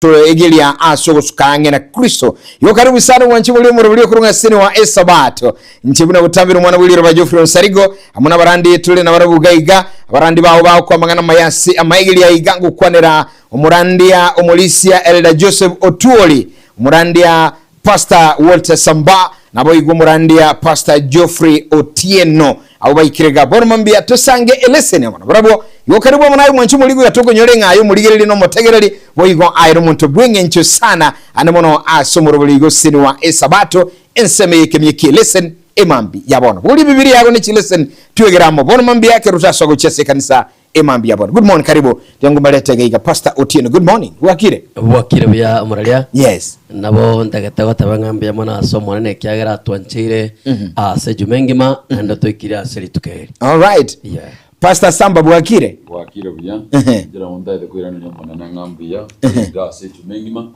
Toegeria ase ogosuka ang'e na Kristo. Igo karibu sana omwanchi boria omorobori okorwa ng'a Sene wa Esabato. Inche buna gotambera omwana bw'eriroba Geoffrey Onsarigo, amo nabarandi tore nabarabwo iga iga, abarandi bao bagokwa amang'ana amaya ase amaegeria aiga ngokwanera omorandia omorisia Elder Joseph Otuori, omorandia Pastor Walter Samba, naboigo omorandia Pastor Geoffrey Otieno. Abwo baikire iga bono mambia tosange eleseni amo nabarabwo. Igo karibu amo naye omwanchi omorigwe iga tokonyora ing'a aye omorigereria na omotegereri, boigo aye nomonto bw'eng'encho sana ande mono ase omorobori gose wa Esabato, ensemo ey'ekemia ki'eleseni emambia ya bono. Boria Ebibilia yago ne chileseni twegere amo bono mambia ekero totasoa gochia ase ekanisa Emambia bono. Good morning, karibu. Tiango mbarete iga iga Pastor Otieno. Good morning. Bwakire? Bwakire buya omoraria. Yes. Nabo ntagete goteba ng'a mbuya mono ase Omonene ekiagera atwancheire ase ejuma engima naende toikire ase rituko eri. All right. Yeah. Pastor Samba bwakire? Bwakire buya, Ehe. inche nabo ntagete koiraneria Omonene ng'a mbuya, korende ase echuma engima,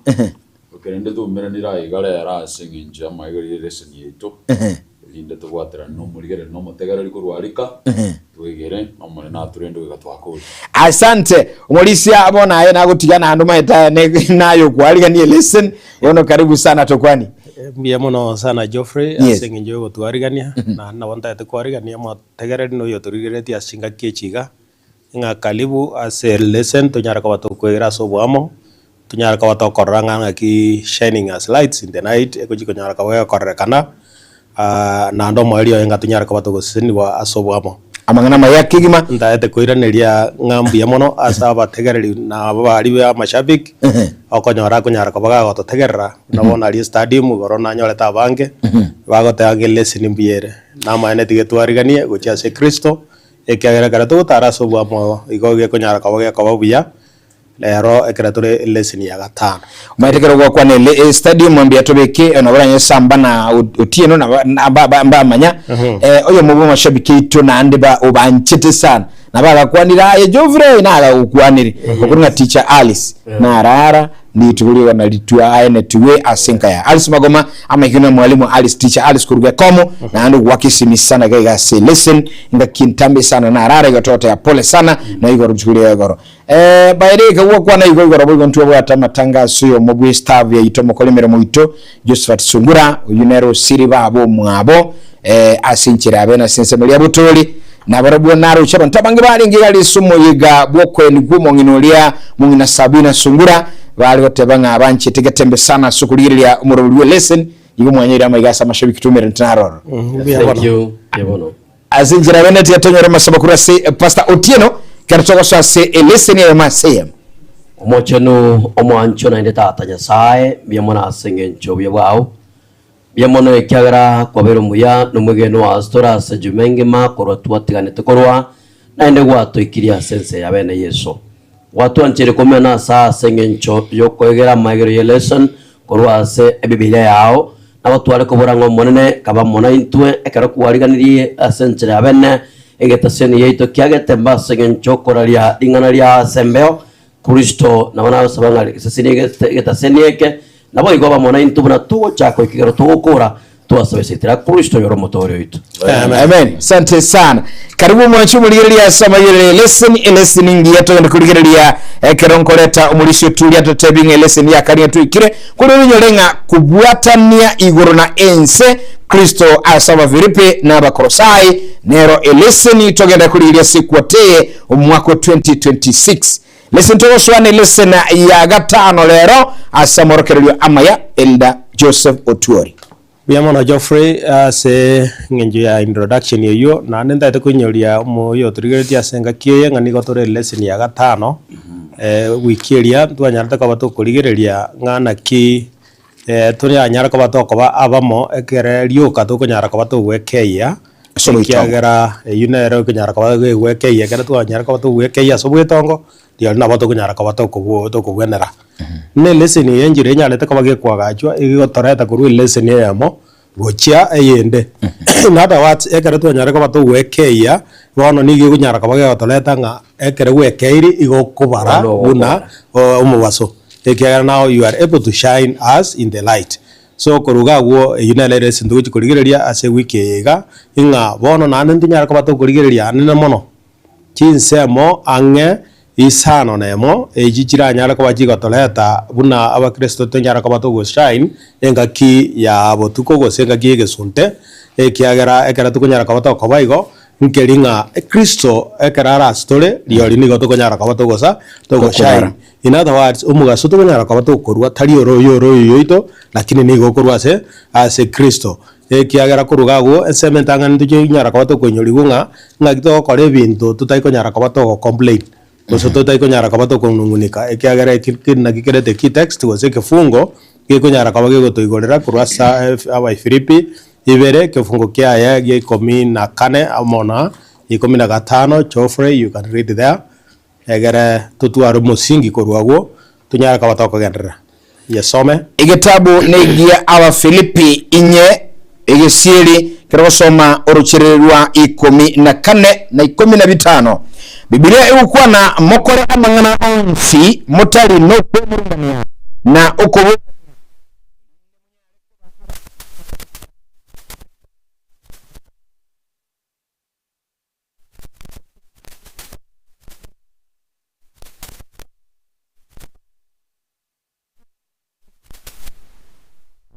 ekerende toumeranire aiga rero ase eng'encho y'amaiga y'eleseni yaito, Erinde tobwaterane nomorigereria na omotegereri korwa rika, twegere, na Omonene atorende goika twakoria. Asante omorisia bono aye nagotiga naende omanyete aya naye okwariganie listen bono karibu sana tokwani. Mbuya mono sana Geoffrey Yes. ase eng'encho yogotwarigania, naende nabo ntagete kwarigania omotegereri na oyotorigereretie ase chingaki echi iga, ng'a karibu ase lesson tonyare koba tokoegera ase oboamo, tonyare koba tokorora ng'a ng'aki shining as lights in the night egochi konyara koba egokorerekana, naende omoerio oye ng'a tonyare koba togosesenigwa ase oboamo. Amang'ana amaya kegima. Ntaete koiraneria ng'a mbuya mono ase abategereri na abari ba amashabiki, okonyora akonyara koba gagototegerera, buna bono aria estadium igoro nanyorete abange, bagoteba ng'a eleseni mbuya ere. Namaene tiga twariganie gochia ase Kristo, Ekiagera ekero togotara ase obwamo igo gekonyara koba gekoba buya, rero ekero tore eleseni ya gatano. Omanyete ekero gwakwana ele estadium mbuya tobeke nabo oranye Samba na Otieno na ba mbamanya oyomo bwa amashabiki aito naende ba obanchete sana nabo agakwanire aye Geoffrey nagagokwanire okore ng'a teacher Alice narara Rituko ri'ogana ritwa aenetigwe ase enka ya Alice Magoma, amaikio na mwalimu Alice teacher Alice koruga Ekomo, naende ogwaka esimi sana iga iga ase lesson, engaki entambe sana narara igo togoteba pole sana na igoro rituko ria igoro. Eh, by the way kagwakwana igo igoro boigo ntwabwate amatangaso oyomo bwe staff yaito omokori emeremo oito Josephat Sungura, oyio nere osiri baba omwabo eh, ase enchera ya bene ase ensemo eria botoori. Nabarabwo naroche abanto abange barenge igare ase omoyega bw'okoenigwa omong'ina oria, mong'ina Sabina Sungura, bare goteba ng'a banchete getembe sana ase okorigereria omorobori bw'eleseni, igo mwanyoire amaiga ase amashabiki twaumeranete naroro. Mbuya Thank bono. you. Mbuya bono. Ase enchera bene tiga tonyore amasabo korwa ase Pastor Otieno ekero togosoa ase eleseni eyemo ase eyemo. Omochenu, omwancho naende Tata Nyasae, mbuya mono ase engencho obuya bwao. Mbuya mono ekiagera kwabeire omuya na omwegenwa ase tore ase ejuma engima korwa twatiganete korwa, naende gwatoikirie ase ense ya bene Yeso. Gwatwancheire komena ase aa ase engencho y'okoegera amaegero ye lesson korwa ase Ebibilia yao, nabo tware kobora ng'a Omonene kaba amo naintwe ekero kwariganirie ase enchera ya bene egetaseni yaito kiagetemba ase engencho okoraria ring'ana ria ase embeo, Kristo nabo nagosaba ng'a gesesenie egetaseni eke, Naboigo abamo naintwe buna togochaka goika ekero togokora, twasaba eseete ya Kristo oyore Omotooria oito. Amen. Asante sana. Karibu omwanchi omorigereria ase amagerere eleseni eleseni ngiya togende korigereria ekero nkoreta omorisia oturia totebi ng'a eleseni yakaria toikire kore orinyore ng'a kobwatania igoro na ense Kristo ase Abafilipi na Abakolosai nero eleseni togende korigereria ase ekwata eye omwaka o 2026 Listen togosoa ne lesson ya gatano rero ase amorokererio amaya Elder Joseph Otuori. Mbuya mono Geoffrey ase eng'encho ya introduction eyio, naende ntagete koinyoria omoyo otorigeretie ase engaki eye ng'a nigo tore elesson ya gatano, wiki eria ntwanyarete koba tokorigereria ng'a naki toranyare koba tokoba abamo ekere rioka tokonyara koba togwekeyia, Ase oboitongo. ekiagera eyio nere okonyara koba gegwekeyia ekero twanyara koba togwekeyia ase obwetongo, rirorio nabo tokonyara koba tokobwo tokobwenera. Buna eleseni eye enchera enyarete koba gekoagachwa, egotoreta korwa eleseni eyemo gochia eyende. In other words, ekero twanyarire koba togwekeyia, bono nigo ekonyara koba gegotoreta ng'a ekero gwekeiri igo okobara Bono buna ogokobara. omobaso, ekiagera now you are able to shine as in the light. So korwa iga agwo eyio nere eleseni togochia korigereria ase ewiki eye iga, ng'a bono naende ntonyare koba tokorigereria anene mono, chinsemo ang'e. Isano nemo, echi chiranyare koba chigotoreta buna abakristo tonyare koba togoshine engaki ya botuko gose engaki y'egesunte, ekiagera ekero tokonyara koba tokoba igo, nkeri ng'a Kristo ekero are ase tore, rirorio nigo tokonyara koba togosa togoshine. In other words, omogaso tokonyara koba tokorwa tari ore oyo ore oyo oito, lakini nigo okorwa ase ase Kristo. Ekiagera korwa agwo ensemo entang'ani tochinyara koba tokoinyorigwa ng'a ng'aki togokora ebinto totari konyara koba togo complain, gose totari konyara koba tokonung'unika, ekiagera eki ki naki kere the key text gose ekefungo gekonyara koba gegotoigorera korwa ase Abaifilipi ibere ekefungo kiaye gia ikomi na kane amo na ikomi na gatano, Geoffrey you can read there. Egere totware omosingi korwa agwo, tonyare koba tokogenderera. Yesome. Egetabu negia Abafilipi inye, egesieri kerogosoma orocherere rwa ikomi na kane na ikomi na bitano. Bibilia egokwana, Mokore amang'ana onsi motari nokwemurungania na okoborania, erinde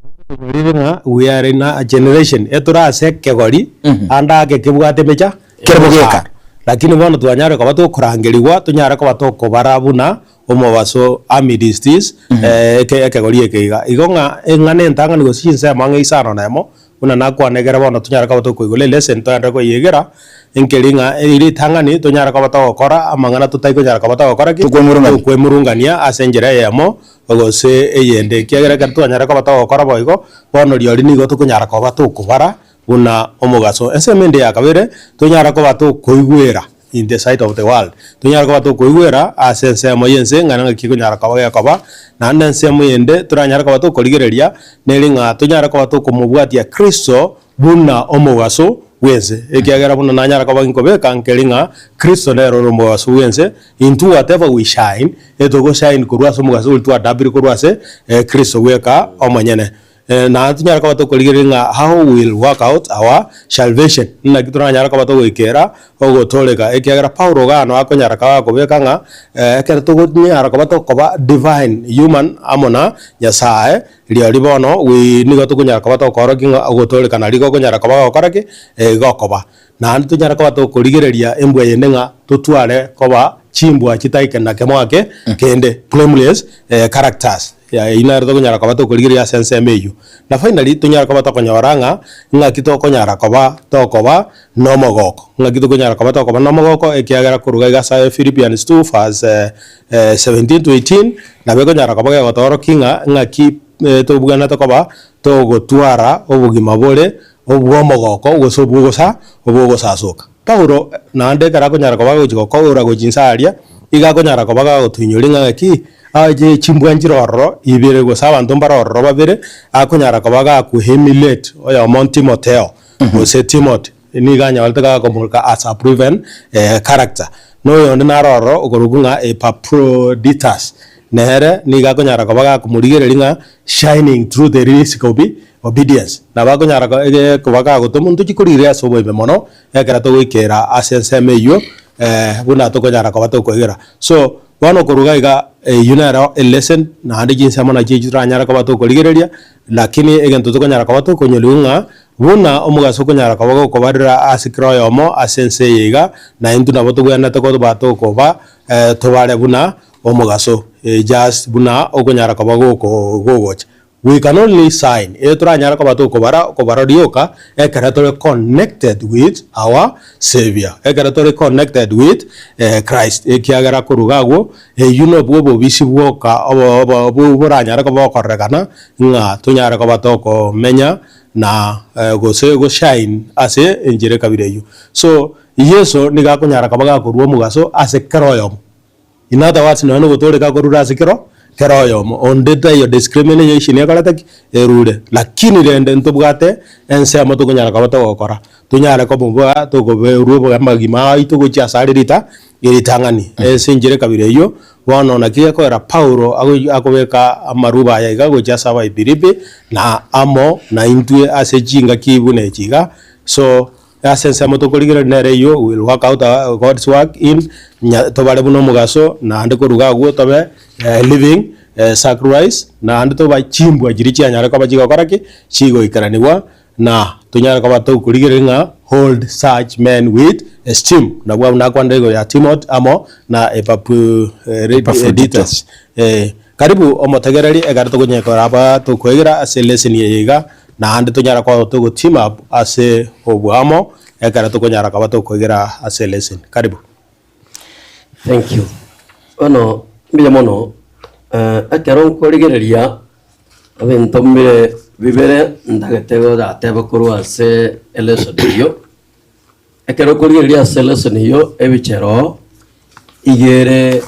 monyare koba Rire ng'a we are in a generation etore ase ekegori ande ake kebwate emecha Kere bogeka. Lakini bono twanyare koba tokorangerigwa tonyare koba tokobara buna omobaso amidst this eke ekegori eke iga. Igo ng'a eng'ana entang'ani gose chinsemo ang'e isano na emo Buna nakwana ekero bono tonyare koba tokoigora eleseni togenderere koyegera, nkeri ng'a ritang'ani tonyare koba togokora amang'ana totari konyara koba togokora ki? Tokwemurungania. Tokwemurungania ase enchera eyemo gose eyende. Ekiagera ekero twanyare koba togokora boigo, bono rirorio nigo tokonyara koba tokobara buna omogaso. Ensemo ende ya kabere, tonyare koba tokoigwera in the sight of the world, tonyare koba tokoigwera ase ensemo y'ense ng'a naki ekonyara koba gekoba, naende ensemo ende toranyare koba tokorigereria neri ng'a tonyare koba tokomobwatia Kristo buna omogaso bw'ense, ekiagera buna nanyare koba ginkobeka nkeri ng'a Kristo nere ore omogaso bw'ense, intwe whatever we shine, etogoshine korwa ase omogaso oria twadabire korwa ase Kristo bweka omonyene. Na tonyare koba tokorigereria ng'a how we will work out our shalvation, naki toranyare koba togoikera ogotooreka, ekiagera Paulo iga ano akonyara koba akobeka ng'a ekero tokonyara koba tokoba divine human amo na Nyasae, rirorio bono we nigo tokonyara koba tokoorokia ng'a ogotooreka nario gokonyara koba gokora ki? Gokoba. Naende tonyare koba tokorigereria embwa eyende ng'a totware koba chimbwa chitaike na kemo ake kende, blameless characters. Eyio nero tokonyara koba tokorigereria ase ensemo eyio. Na finally tonyare koba tokonyora ng'a ng'aki tokonyara koba tokoba nomogoko. Ng'aki tokonyara koba tokoba nomogoko ekiagera korwa iga ase Philippians 2 verse 17 to 18 nabo ekonyara koba gegotoorokia ng'a ng'aki tobwenerete koba togotwara obogima bore obw'omogoko gose obw'ogosa obw'ogosasoka. Paulo naende ekero akonyara koba agochia gokoora gochia inse aria, iga akonyara koba gagotoinyoria ng'a ng'aki, aye chimbwa nchire ororo ibere gose abanto mbare ororo babere, akonyara koba gakoemulate oyomo Timotheo gose Timothy, nigo anyorete gakomoroka as a proven character. Na oyonde naro ororo okorokwa ng'a Epaphroditus, nere nigo akonyara koba gakomorigereria ng'a shining through the risk of Obedience. Nabo akonyara koba kagotoma ntochie korigereria ase oboime mono ekero togoikera ase ensemo eyio buna tokonyara koba tokoegera. So, bono korwa iga iga eyio nero elesson naende chinsemo nachio echio toranyare koba tokorigereria, lakini egento tokonyara koba tokonyoriwa ng'a buna omogaso okonyara koba gokobarera ase kera oyomo ase ense eye iga, na intwe nabo tobwenerete koba tokoba tobare buna omogaso just buna okonyara koba goko gogocha. We can only sign, eye toranyare koba tokobara okobara rioka ekero tore connected with our Saviour, ekero tore connected with Christ, ekiagera korwa iga agwo, eywo nobwo obobisi bwoka obo obo boranyare koba bokorerekana ng'a tonyare koba tokomenya na gose goshine ase enchera ekabira eywo. So, Yeso nigo akonyara koba gakorwa omogaso ase kera oyomo. In other words, nonya nogotooreka akorure ase kero kera oyomo, onde taiyo discrimination ekorete ki? Erure. Lakini rende ntobwate ensemo tokonyara koba togokora, tonyare komoboa tokoberwa amagima aito gochia ase are rita ritang'ani. Ase enchera ekabira eyio, bono naki gekoera Paulo ago akobeka amaruba aya iga gochia ase Abaipiripi, na amo naintwe ase chingaki buna echi iga. So. Ase ensemo tokorigereria nere eyio, we will work out our God's work in nya tobare buna omogaso, naende koruga agwo tobe living sacrifice, naende toba chimbwa chiria chianyare koba chigokora ki? Chigoikaranigwa, na tonyare koba tokorigereria ng'a hold such men with esteem. Nabwo abwo nakwanire igoro ya Timothy amo na Epaphroditus. Karibu omotegereri ekero tokonyekora aba tokoegera ase lesson eye iga, naende tonyare koba togo team up ase oboamo ekero tokonyara koba tokoegera ase lesson. Karibu. Thank you. Bono mbuya mono, ekero nkorigereria ebinto mbire bibere ntagete goratebe korwa ase elesson eyio, ekero okorigereria ase elesson eyio ebichero iga ere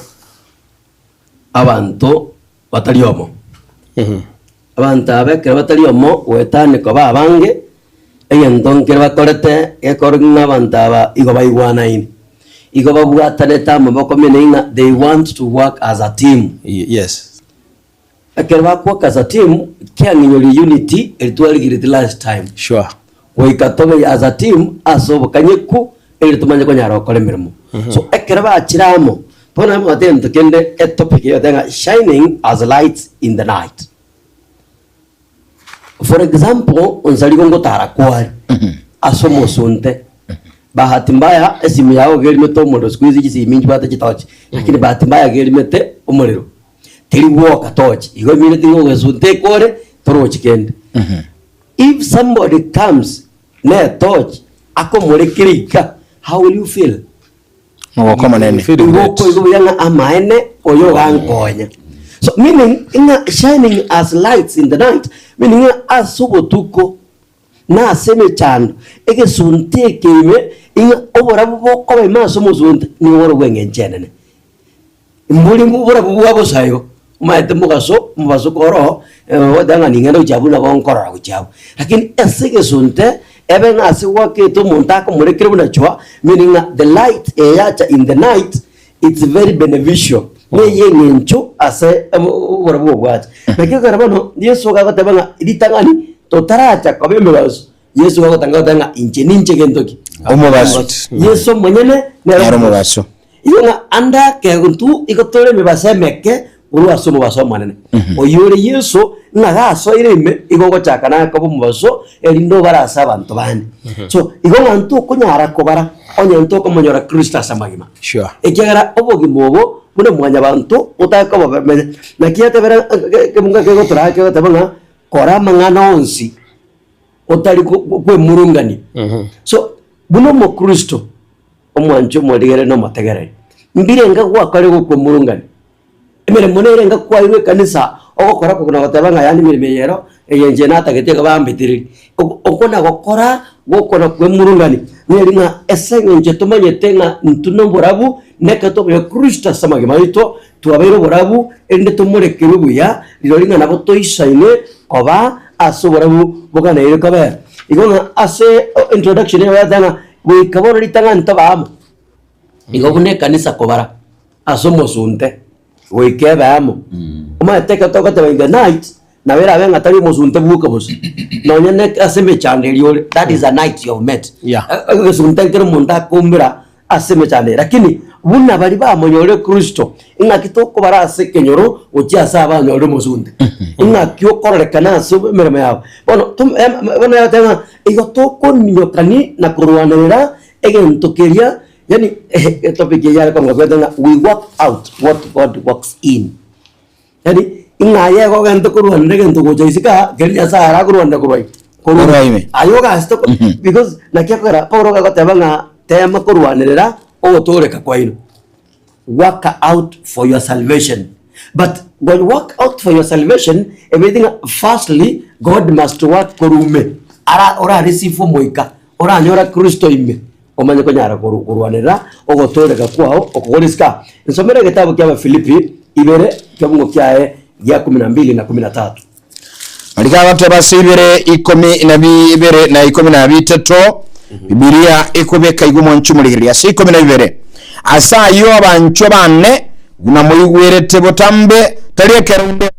abanto batari omo. Abanto aba ekero batari omo goetania koba abange, egento nkere bakorete gekorwa ng'a abanto aba igo baigwanaine, igo babwatanete amaboko meaning ng'a they want to work as a team. Yes. Ekero baku work as a team, kiang'inyoria unity eri twarigeretie last time. Sure. Goika tobe as a team ase obokanyeku eri tomanye konyara gokora emeremo. So ekero bachire amo, bono nabwate egento kende etopic egoteba ng'a shining as lights in the night. For example, onsarigo ngotara kware ase omosunte, bahati mbaya esimu yago iga erimete omorero siku hizi chisimi nchibwate chitochi, lakini bahati mbaya iga erimete omorero, teri gwoka tochi, igo emineti ng'a ogesunte ekore torochi kende. If somebody comes ne etochi akomorekera iga, how will you feel? Mogoko omonene. Feel Igo great. okoigwa buya ng'a amaene oyo ogankonya. So meaning ng'a shining as lights in the night, meaning ng'a ase obotuko na ase emechando, egesunte eke ime ing'a oborabu bokoba ime ase omosunte nigo bore bw'eng'encho enene. Mbori borabu bwa bosa igo, omanyete mogaso omobaso koro ogoteba ng'a ning'ende gochia abwo nabo nkorora gochia abwo. Lakini ase egesunte, ebe ng'a ase gwakete omonto akomorekire buna chwa, meaning ng'a the light eyacha in the night, it's very beneficial, na eye eng'encho ase oborabu obo bwacha. Naki ekero bono Yeso iga agoteba ng'a ritang'ani totaracha koba emebaso, Yeso iga agotanga goteba ng'a inche ninche gento ki? Omobaso. Yeso omonyene Nere omobaso. Igo ng'a ande akegotu igo tore emebaso emeke korwa ase omobaso omonene. Oyio ore Yeso, ng'a gasoire ime, igo ogochaka naye koba omobaso, erinde obare ase abanto bande. So, igo ng'a ntokonyara kobara onye ntokomonyora Kristo ase amagima. Sure. Ekiagera obogima obo buna mwanyabanto otake kobomenya. Naki yatebera ekemunga kegotoraa kegoteba ng'a kora amang'ana onsi otari kwemurungania. So, buna omokristo, Omwanche omorigereri na omotegereri. Mbirenga gwakore gokwemurungania? Emeremo nere enga kwairwe ekanisa ogokora koguna goteba ng'a yaani emeremo eye ero eye inche natagete iga bambetereri. Oko nagokora gokona kwemurungania neri ng'a ase eng'encho tomanyete ng'a intwe noborabu na ekero twabeire Kristo ase amagima aito twabeire oborabu erinde tomorekerwe buya rirorio ng'a nabo toisaine koba ase oborabu boganeire kobera. Igo ng'a ase introduction eye bagoteba ng'a Goika bono ritang'ani tobe amo, igo buna ekanisa kobara ase omosunte, goika ebe amo. Omanyete ekero togoteba in the night, nabo erabe ng'a tari omosunte bwoka bosa, nonye na ase emechando eria ore, that is a night you have met. Yeah. Egesunte nkere omonto akoumera ase emechando eye, lakini buna baria bamonyorire Kristo, ing'aki tokobara ase ekenyoro gochia ase abanyorire omosunte, ing'aki okororekana ase emeremo yabo. Bono tom bono egoteba ng'a Igo tokoninyokani na korwanerera egento keria, yaani etopic eye yare kongokete ng'a we work out what God works in. Yaani ing'a aye igo ogente korwanera egento gocha isiko aa, keria Nyasaye arakorwanera korwa ime. Korwa ime. Aye ogasete ko because naki ekogera Paulo iga agoteba ng'a tema korwanerera ogotooreka kwaino. Work out for your salvation but when you work out for your salvation emenyete ng'a firstly God must work korwa ime ara ora receive omoika oranyora Kristo ime omanye konyara koru korwanerera ogotooreka kwao oko kore isiko aa. Nsomere egetabu kia Abafilipi ibere ekemungo kiaye gia kumi na mbili na kumi na tatu. Mariko agoteba ase ibere ikomi na bibere na ikomi na bitato, Bibilia ekobeka igwe mwanche omorigereria ase ikomi na bibere. Ase ayio abanchwa bane, buna moigwerete botambe, tari ekero inde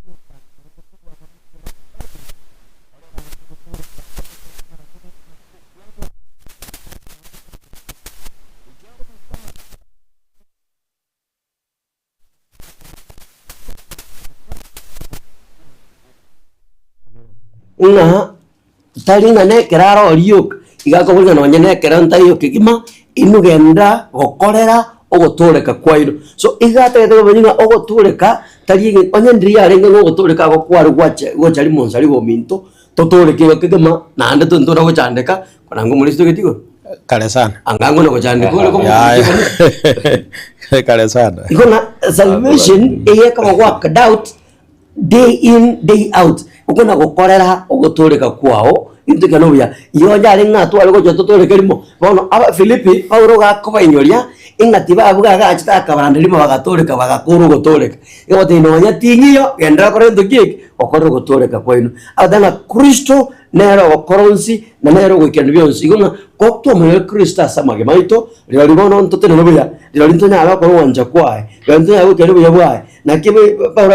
Ng'a tari ng'a nekero are orioka, iga akoboria ng'a nonye nekero ntaiyo kegima, inwe genda gokorera ogotooreka kwaino. So iga atagete komanya ng'a ogotooreka tari ege onye ndiria yarenge ng'a ogotooreka igo kware gwacha gocha rimo nsari ominto, totooreke igo kegima naende tontore gochandeka, koranga omorisia togeti igoro. Kare sana. Anga ang'o na gochandeka ore Yaya. komokoria Kare sana. Igo ng'a salvation eyekaba worked out day in day out, okwo nagokorera ogotooreka kwao, gento ekio nobuya. Igo onye are ng'a tware gocha totooreke rimo, bono Abafilipi Paulo iga akobainyoria, ing'a tibabua agachete akabaranda rimo bagatooreka bagakora ogotooreka. Igo agotebia nonya ting'iyo, genderera kora gento ki eke, okore ogotooreka kwaino. Agoteba ng'a Kristo nere ogokora onsi, na nere ogoikerania bionsi. Igo ng'a gotwamanyire Kristo ase amagima aito, rirorio bono ntotenene buya, rirorio ntonyare gokora ogwancha kwaye, rirorio ntonyare goikerania obuya bwaye. Naki Paulo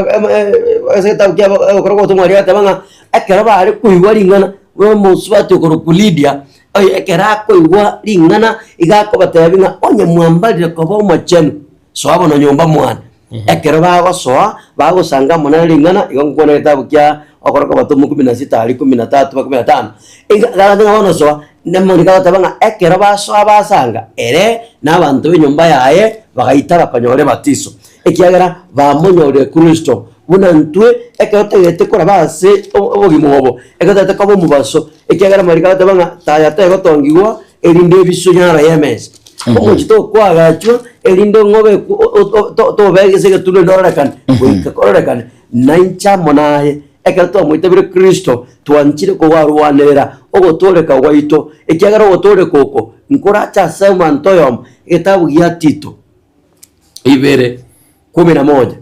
ase egetabu kia ogokora kw'obotomwa aria agateba ng'a ekero bare koigwa ring'ana buna omosubati okorokwa Lidia, oyo ekero akoigwa ring'ana iga akobatebia ng'a onye mwambarire koba omochenu, soa bono nyomba mwane. Ekero bagosoa, bagosanga amo nere ring'ana, igo nkokwana egetabu kia ogokora kw'abatomwa kumi na sita aria kumi na tatu mpaka kumi na tano, iga agateba ng'a bono soa, Namorika agateba ng'a ekero basoa basanga ere na abanto b'enyomba yaye bagaita bakanyora ebatiso. Ekiagera bamonyorire Kristo, buna intwe ekero togete koraba ase obogima obo, ekero togete koba omobaso, ekiagera amariko agoteba ng'a taya tegotongigwa erinde ebiso nyaro y'emesa. Omochie tokoagachwa erinde ng'obe tobe ase egetunwa erinde ororekane, goika kororekane nainche amo naye. Ekero twamoitabire Kristo, twanchire kobarwanerera ogotooreka gwaito, ekiagera ogotooreka oko nkorache ase omonto oyomo. Egetabu gia Tito. Ibere, kumi na moja.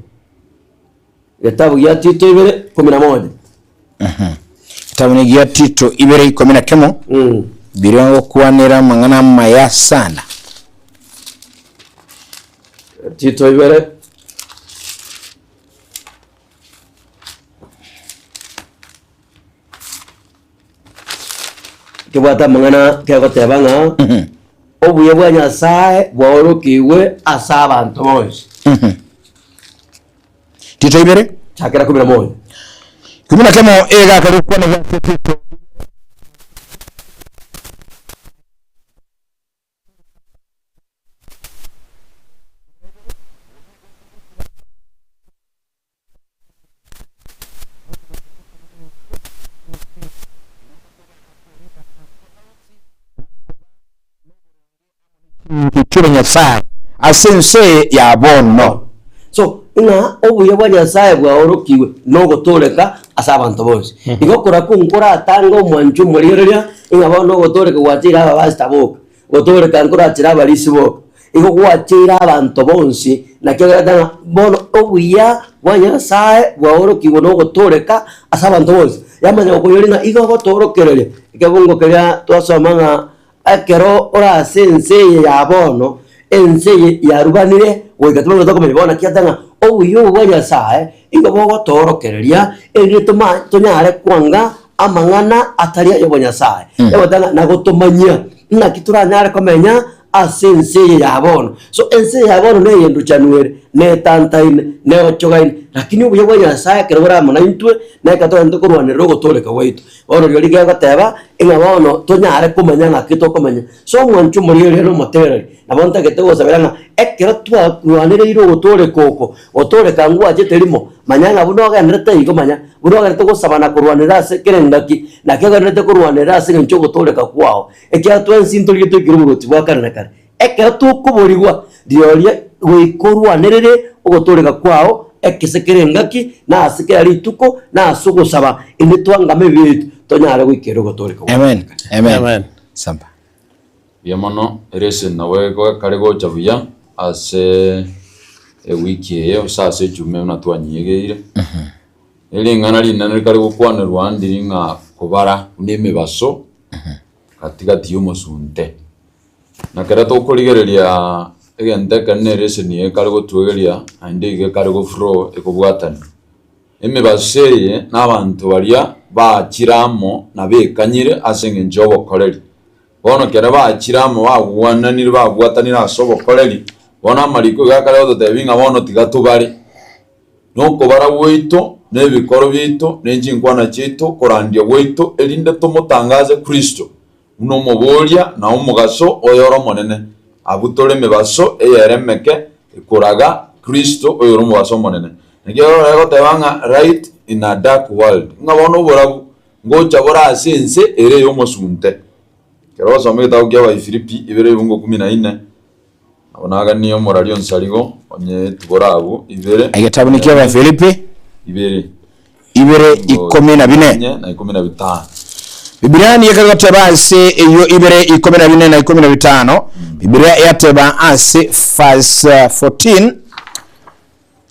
Getabu gia Tito ibere, kumi na moja. Getabu gia Tito ibere ikomi na kemo Mm. biria ngokwanera amang'ana amaya sana. Tito ibere. Kebwate amang'ana kegoteba ng'a obuya bwa Nyasae bwaorokigwe ase abanto bonsi. Tito ibere Chakera kumi na moja. Kumi na kemo egaka gokwana gwa Tito. Chibe Nyasae ase ense eye ya bono. So, ng'a obuya bwa Nyasae bwaorokigwe nogotooreka ase abanto bonsi. Igo korakwo nkoratange omwancho omorigereria, ng'a bono ogotooreka gwacheire ababasita boka, gotooreka nkorachere abarisi boka. Igo gwacheire abanto bonsi, naki egerete ng'a bono obuya bwa Nyasae bwaorokigwe nogotooreka ase abanto bonsi. Yamanya gokoiyoria ng'a igo ogotoorokereria, ekebungo keria twasoma ng'a ekero ore ase ense eye ya bono, ense eye yarubanire goika tobwenerete komanya bono naki ata ng'a obuya obo bwa Nyasae igo bogotoorokereria erinde toma tonyare kwanga amang'ana atari ay'obonyasae. Egoteba ng'a nagotomanyia naki toranyare komenya ase ense eye ya bono. So ense eye ya bono neyenduchanu ere, netantaine, neochogaine, lakini obuya bwa Nyasae ekero bore amo naintwe, na ekero togende korwanerera ogotooreka gwaito. Bono rirorio rigegoteba, ng'a bono tonyare komanya ng'aki tokomenya. So omwancho omorigereria na omotegereri, nabo ntagete gosabera ng'a ekero twarwanereire ogotooreka oko, gotooreka ngwachete rimo, manya ng'a buna ogenderete igo manya, buna ogenderete gosaba na korwanerera ase kera engaki, naki ogenderete korwanerera ase eng'encho y'ogotooreka kwao. Ekiagera twensi ntorigie toikere oboruoti bwa kare na kare. Ekero tokoborigwa, rirorio goika orwanerere ogotooreka kwao ekese kera engaki, na ase kera rituko, na ase ogosaba, inde twangame ebibe biaito, tonyare goikera ogotooreka gwa kare Amen. na kare. Amen. Amen. Samba. Mbuya mono, lesson nabo ekare gocha buya ase ewiki eye gose ase ejuma buna twanyegeire. Ring'ana rinene rikare gokwanerwa ndiri ng'a kobara buna emebaso gati gati y'omosunte. Na kera tokorigereria egento ekenene eleseni eye ekare gotwegeria naende iga ekare go flow ekobwatania. Emebaso eye na abanto baria bachire amo na bekanyire ase eng'encho y'obokoreri. Bono kera bachire amo bagwananire babwatanire ase obokoreri, bono amariko iga akare gototebia ng'a bono tiga tobare. Nokobara gwaito. na ebikoro biaito, ne chinkwana chiaito, korandia gwaito, erinde tomotangaze Kristo buna omoboria na omogaso oyore omonene. Abwo tore emebaso eyere emeke ekoraga Kristo oyore omobaso omonene. Naki ero egoteba ng'a light in a dark world, ng'a bono oborabu ngocha bore ase ense ere ey'omosunte. Ekero ogosoma egetabu kia Abaifilipi ibere ebungo kumi na inne, nabo naganie omorari o nsarigo onye etubore abwo ibere Egetabu nikia Abafilipi ibere ibere ikomi na bine. inye na ikomi na bitano. Bibilia nigo ekagoteba ase eyio ibere ikomi na bine na ikomi na bitano, Bibilia yateba ase verse 14,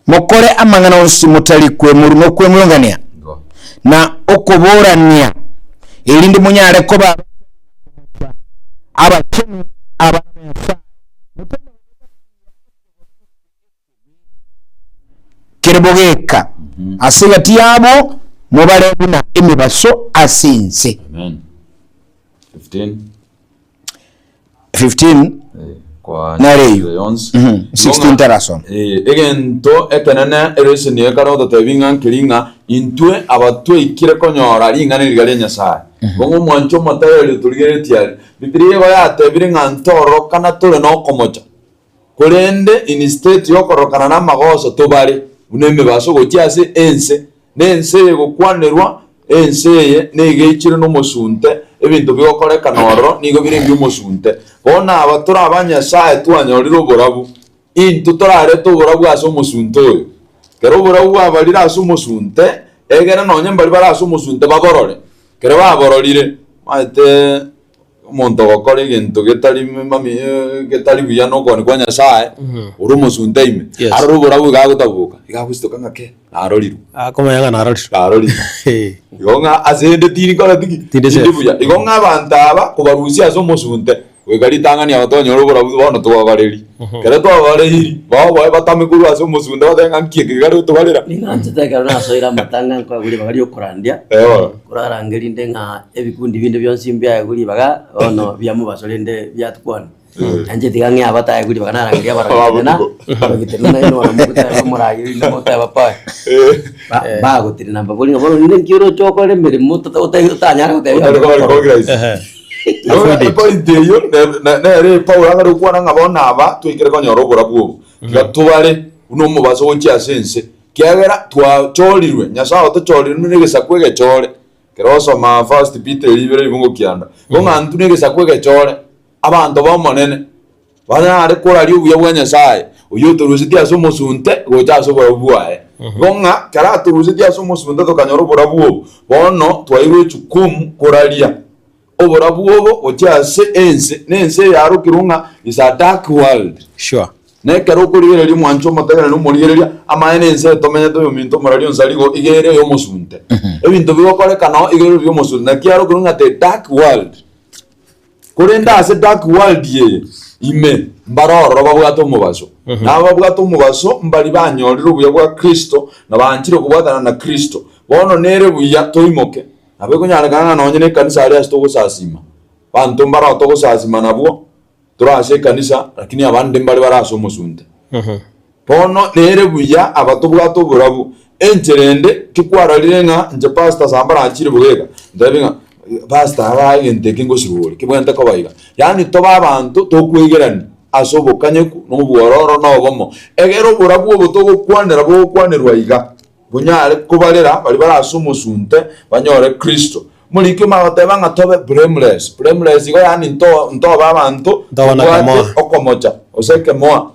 Mokore amang'ana onsi motari kwemuru nokwemurungania, Igo. na okoborania, erinde monyare koba abachenu abana ba Nyasae, kere bogeka ase egati yabo, mobare buna emebaso ase ense. Amen. 15. 15 Eh, kwa Nere eyio. yonsi. Mhm, 16 tarasoma. Eh, egento ekenene ereseni ekare ototebi ng'a nkeri ng'a intwe aba twaikire konyora ring'ana eriga ria Nyasaye. Bono omwancho omotegereri otorigereretie aria. Bibilia igo yatebire ng'a ntororokana tore nokomocha. Korende instead yokororokana namagoso tobare buna emebaso gochia ase ense, na ense eye egokwanerwa, ense eye nigo eichire nomosunte, ebinto bigokorekana ororo nigo bire ebi'omosunte. Bono aba tore aba Nyasae twanyorire oborabu, intwe torarete oborabu ase omosunte oyo. Kero oborabu bwabarire ase omosunte, egere nonye mbaria bare ase omosunte baborore. Kero babororire, omanyete Omonto ogokora egento getari mami getari buya nokogania kwa Nyasae, ore omosunte ime, Yes. arore oborabu iga agotaboka, iga agositoka ng'a ke, narorirwe, Akomanya ng'a narorirwe. narorirwe. Eh. Igo ng'a ase ende tindi koreti ki? Tindi Tindi safe. buya. Igo ng'a abanto aba kobarusia ase omosunte, goika ritang'ani aba twanyora oborabu bono twabareri. Ekero twabareiri, baoboe batame korwa ase omosunte batebe ng'a nki eke kegare gotobarera? Ning'anchete ekero nasoire amatanga nkoegwa ribaga riokorandia, Eeh. korarange rinde ng'a ebikundi binde bionsi mbiaegwe ribaga, bono biamobaso rende biatukwana. Nainche tiga ng'ee abataegwe ribaga narangeria abaragitenena, abaragitenena naende bono motebe omoragia rinde motebe pae. Ba- Bagotenena mbabori ng'a bono rende nki oroche okore emeremo otata otanyare gotebia Otari abanto koba bakore. recognize. Ehe. Igo epoint eyio ne- ne- nere Paulo akare gokwana ng'a bono aba twaikire konyora oborabu obo, tiga tobare buna omobaso gochia ase ense, kiagera twachorirwe, Nyasae otochorire buna egesaku egechore. Ekero ogosoma First Peter eria ibere ribungo kianda, igo ng'a intwe na egesaku egechore, abanto b'Omonene, banyare koraria obuya bwa Nyasae, oyio otorusetie ase omosunte gocha ase oborabu bwaye. Igo ng'a ekero atorusetie ase omosunte tokanyora oborabu obo, bono twairwe echukumu koraria oborabu obo gochia ase ense, na ense eye yarokirwe ng'a is a dark world. Sure. Na ekero okorigereria omwancho omotegereri na omorigereria, amaene ense eye tomenyete oyominto omorari onsi arigo iga ere ey'omosunte. Ebinto bigokoreka noo iga ere ebi'omosunte. Naki yarokirwe ng'a the dark world. Korende ase dark world eye ime mbare ororo babwate omobaso. Na aba babwate omobaso mbari banyorire obuya bwa Kristo na banchire kobwatana na Kristo. Bono nere buya toimoke. Nabo ekonyarekana ng'a nonye nekanisa aria ase togosasima, abanto mbarao togosasima nabwo tore ase ekanisa lakini abande mbare bare ase omosunte. Bono nere buya aba tobwate oborabu. Enchera ende tikwararire ng'a inche pastor samba nachire bogeka, ntebi ng'a pastor aba egento eke ngosibore kebwenerete koba iga. Yaani tobe abanto tokweigerania ase obokanyeku na obwororo na obomo. Egere oborabu obo togokwanera bogokwanerwa iga, bonyare kobarera baria bare ase omosunte banyore Kristo. Morikio magoteba ng'a tobe blameless. Blameless igo yaani nto ntobe abanto Ntobe na tobwate kemoa. okomocha gose ekemoa.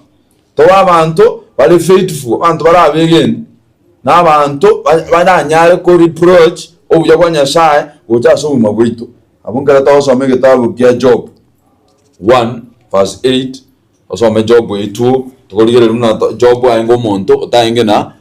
Tobe abanto bare faithful, abanto bare abegeni, na abanto baranyare ko reproach obuya bwa Nyasaye gocha ase obogima bwaito. Abwo nkere togosoma egetabu kia Job 1 verse 8, osome Job 8 tokorigereria buna Job aenge omonto otaenge na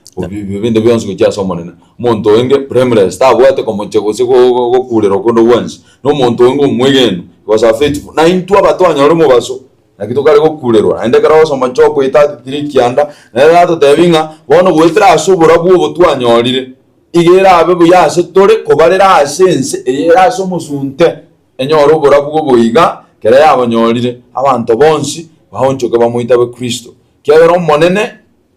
binde bionsi gochia ase Omonene. Omonto oenge blameless, tabwate komocha gose gokurera konde gwensi, na omonto oenge omwegenu, he was a faithful. Na intwe aba twanyora omobaso, Naki tokare gokurerwa. Naende ekero ogosoma Job 8:33 kianda, nere natotebie ng'a bono goetera ase oborabu obo twanyorire, iga erabe buya ase tore kobarera ase ense eye ere ase omosunte, enyore oborabu obo iga, kera yabonyorire, abanto bonsi baonchoke bamoitabe Kristo. Ekiagera Omonene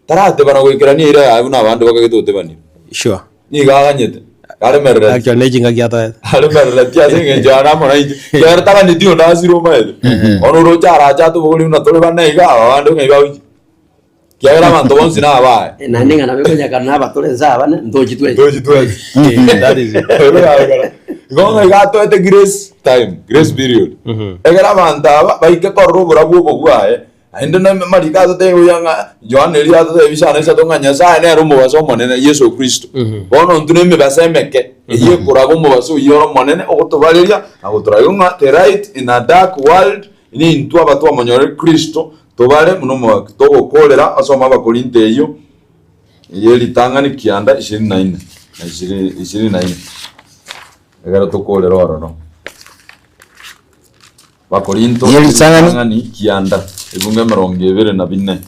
taratebana goikerania eira yaye buna abande bakagete gotebanire. Sure. Nigo aganyete, aremerereti. Actually ne chingaki atoete. Aremerereti ase eng'encho yane amo nainche, ekiagera taganeti onde asire omaete. Bono oroche arache atobogori buna tore bane iga, aba bande ng'ai bagochia. Ekiagera abanto bonsi nabaye. Naende ng'a nabo ekonyekana na abatore nse abane, ntochi twensi. Ntochi twensi. That is it. Igo ng'a iga atoete grace time, grace period. Ekero abanto aba baike korora oborabu obo bwaye, Naende namariko atotebia ng'a Yohana eria atotebia isano isato ng'a Nyasae nere omobaso omonene, Yeso Kristo. Bono intwe nemebaso emeke, eyio ekoraga omobaso oyio ore omonene ogotobareria na gotoraga ng'a the light in a dark world nintwe aba twamonyorire Kristo tobare buna omogaka togokorera osome Abakorinto eyio eye ritang'ani kianda ishirini na ine na ishirini na ine ekero tokorera ororo. Bakorinto Ye ritang'ani. ritang'ani kianda, ebungo emerongo ebere na bine.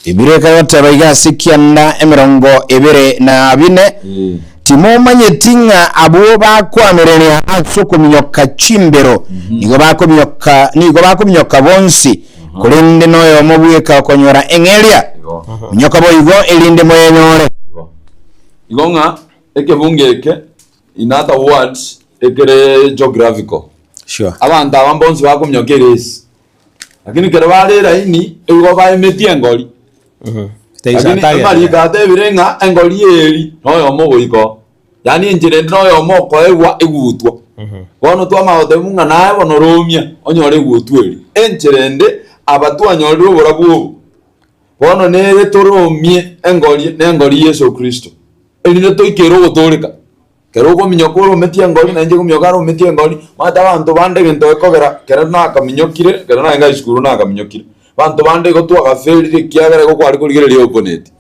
Bibilia ekagoteba iga ase kianda emerongo ebere na bine, Ee. Timomanyeti ng'a abwo bakoamererania ase okominyoka chimbero nigo bakominyoka nigo bakominyoka bonsi, korende noyomo bweka okonyora eng'eria? Igo. Minyoka boigo, erinde moyenyore. Igo. Igo ng'a ekebungo eke In other words, ekere geographical. Sure. Abanto aba mbonsi bakominyoka eresi. Lakini kero bare eraini, igo baemetie engori. There is a Lakini target. amariko atebire ng'a engori eri noyomo ogoika oo. Yaani enchera ende noyomo okoegwa egutwa. Bono twamanya gotebwa ng'a naye bono romia onyore egutwa eri. Enchera ende aba twanyorire oborabu obo, bono nere toromie engori nengori Yeso Kristo. Erinde toikere ogotooreka. Kera okominyoka orometie engori, na inche nkominyoka arometie engori, omanyete abanto bande egento gekogera kero nakaminyokire, ekero narenge high school nakaminyokire, abanto bande igo twagaferire ekiagera igo kware korigereria opponent,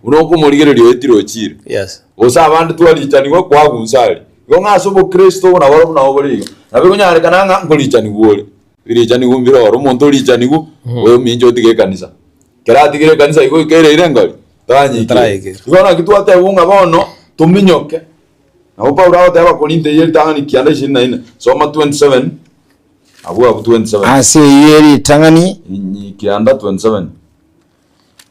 buna okomorigereria oetire ochire. Yes. Gose abande twarichanigwa kwagunsa aria. Igo ng'a ase obokristo obo naborobwo nabo bore igo. Nabo ekonyarekana ng'a nkorichanigwa ore, ebirichanigwa mbire oro, omonto orichanigwa, oyo ominche otige ekanisa. Kero atigire ekanisa igo oikereire engori, taranyikire. Taraikire. Igo naki twatebwa ng'a bono tominyoke. Nabo Paulo agoteba Abakorinto eyio ritang'ani kianda ishirini na ine, soma 27, abwo abwo 27. Ase eyio eritang'ani Inyi kianda 27.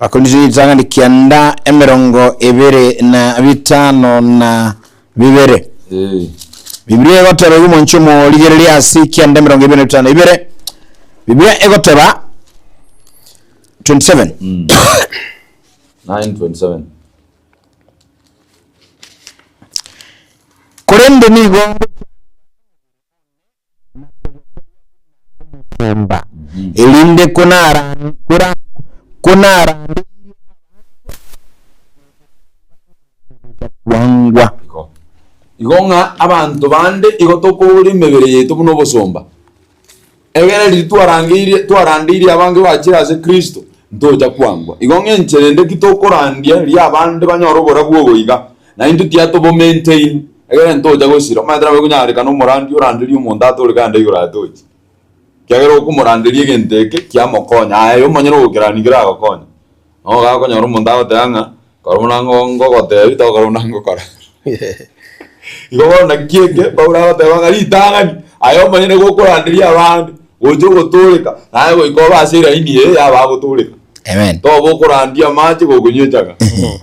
Abakorinto ritang'ani kianda emerongo ebere na bitano na bibere. Eh. Biblia egoteba igo omonche omorigereria ase kianda emerongo ebere na bitano na bibere. Biblia egoteba 27. 9:27. Korende nigo omosomba, erinde konara kora konarandeirie kwangwa. Igo. Igo ng'a abanto bande igo tokobora emebere yaito buna obosomba. Egere riria twarangeirie twarandeirie abange bachire ase Kristo, ntocha kwangwa. Igo ng'a enchera ende ki tokorandia riria abande banyore oborabu obo iga, na intwe tiga tobo maintain, egere ntocha gosira. Omanyete nabo ekonyarekana omorandi oranderie omonto atore kande igoro atochi. Ekiagera okomoranderia egento eke kiamokonya, aye omonyene ogokerania keragokonye. Nabo gakonyora omonto agoteba ng'a kora buna ngo ngogotebia tokora buna ngokora. Igo bono naki eke Paulo agoteba ng'a ritang'ani aye omonyene gokoranderia abande gocha ogotooreka naye goika obe ase eraini eye ya abagotooreka. Amen. Toba okorandia amache gokonywa echaga.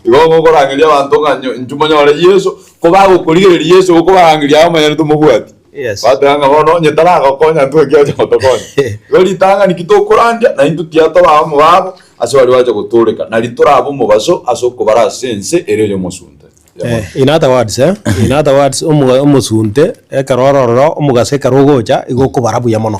Igo gokorangeria abanto ng'a nyo inchuo monyore Yeso, ko bagokorigereria Yeso gokobarangeria aye omonyene tomobwati. Yes. Bateba ng'a bono onye taragokonya ntwe ki acha gotokonya. Igo ritang'ani ki tokorandia na intwe tiga tobe abamo babo ase baria bacha gotooreka, nari torabe omobaso ase okobara ase ense ere ey'omosunte. Eh, in other words, eh, in other words, omuga- omosunte ekero ore ororo omogaso ekero ogocha igo okobara buya mono.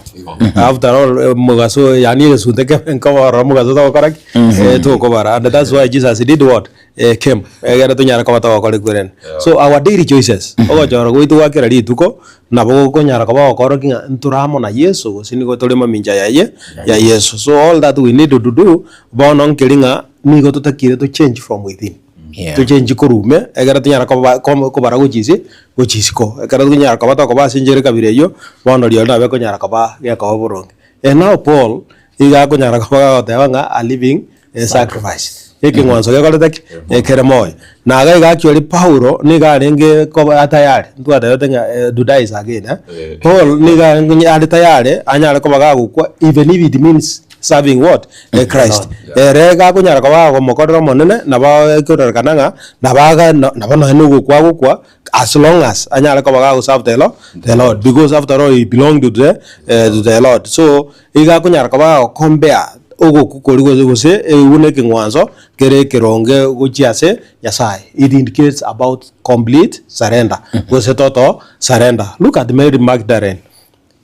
After all, eh, omogaso yaani egesunte kebe nkoba ororo omogaso togokora ki? Eh, tokobara and that's why Jesus did what? Eh, came egere tonyare koba togokora ekwerende. So our daily choices, ogochora gwaito gwa kera rituko, nabo gokonyara koba gokorokia ng'a ntore amo na Yeso gose nigo tore mamincha yaye ya Yeso. So all that we need to do, bono nkeri ng'a nigo totakeire to change from within. Yeah. Tochenchi korwa ime, ekero tonyara koba kom kobara gochia ase, gochia isiko. Ekero tonyara koba tokoba ase enchera ekabira eyio, bono rirorio nabo ekonyara koba gekoba boronge. And now Paul, iga akonyara koba gagoteba ng'a a living a sacrifice, ekeng'wanso gekorete ki? Ekere moyo. Na iga iga actually Paulo nigo arenge koba tayari, ntwatebete ng'a to die is again eh. Eh. Paul nigo arenge are tayari anyare koba gagokwa even if it means. serving what? Christ. Ere iga akonyara koba agomokorera Omonene, nabo ekororekana ng'a nabo aga nabo nonya na ogokwa agokwa as long as anyare koba gagoserve the Lord, the Lord because after all he belonged to the, to the Lord. So, iga akonyara koba gagocompare ogokwa koria gose gose buna ekeng'wanso kere ekeronge gochia ase Nyasaye. It indicates about complete surrender gose total surrender. Look at Mary Magdalene.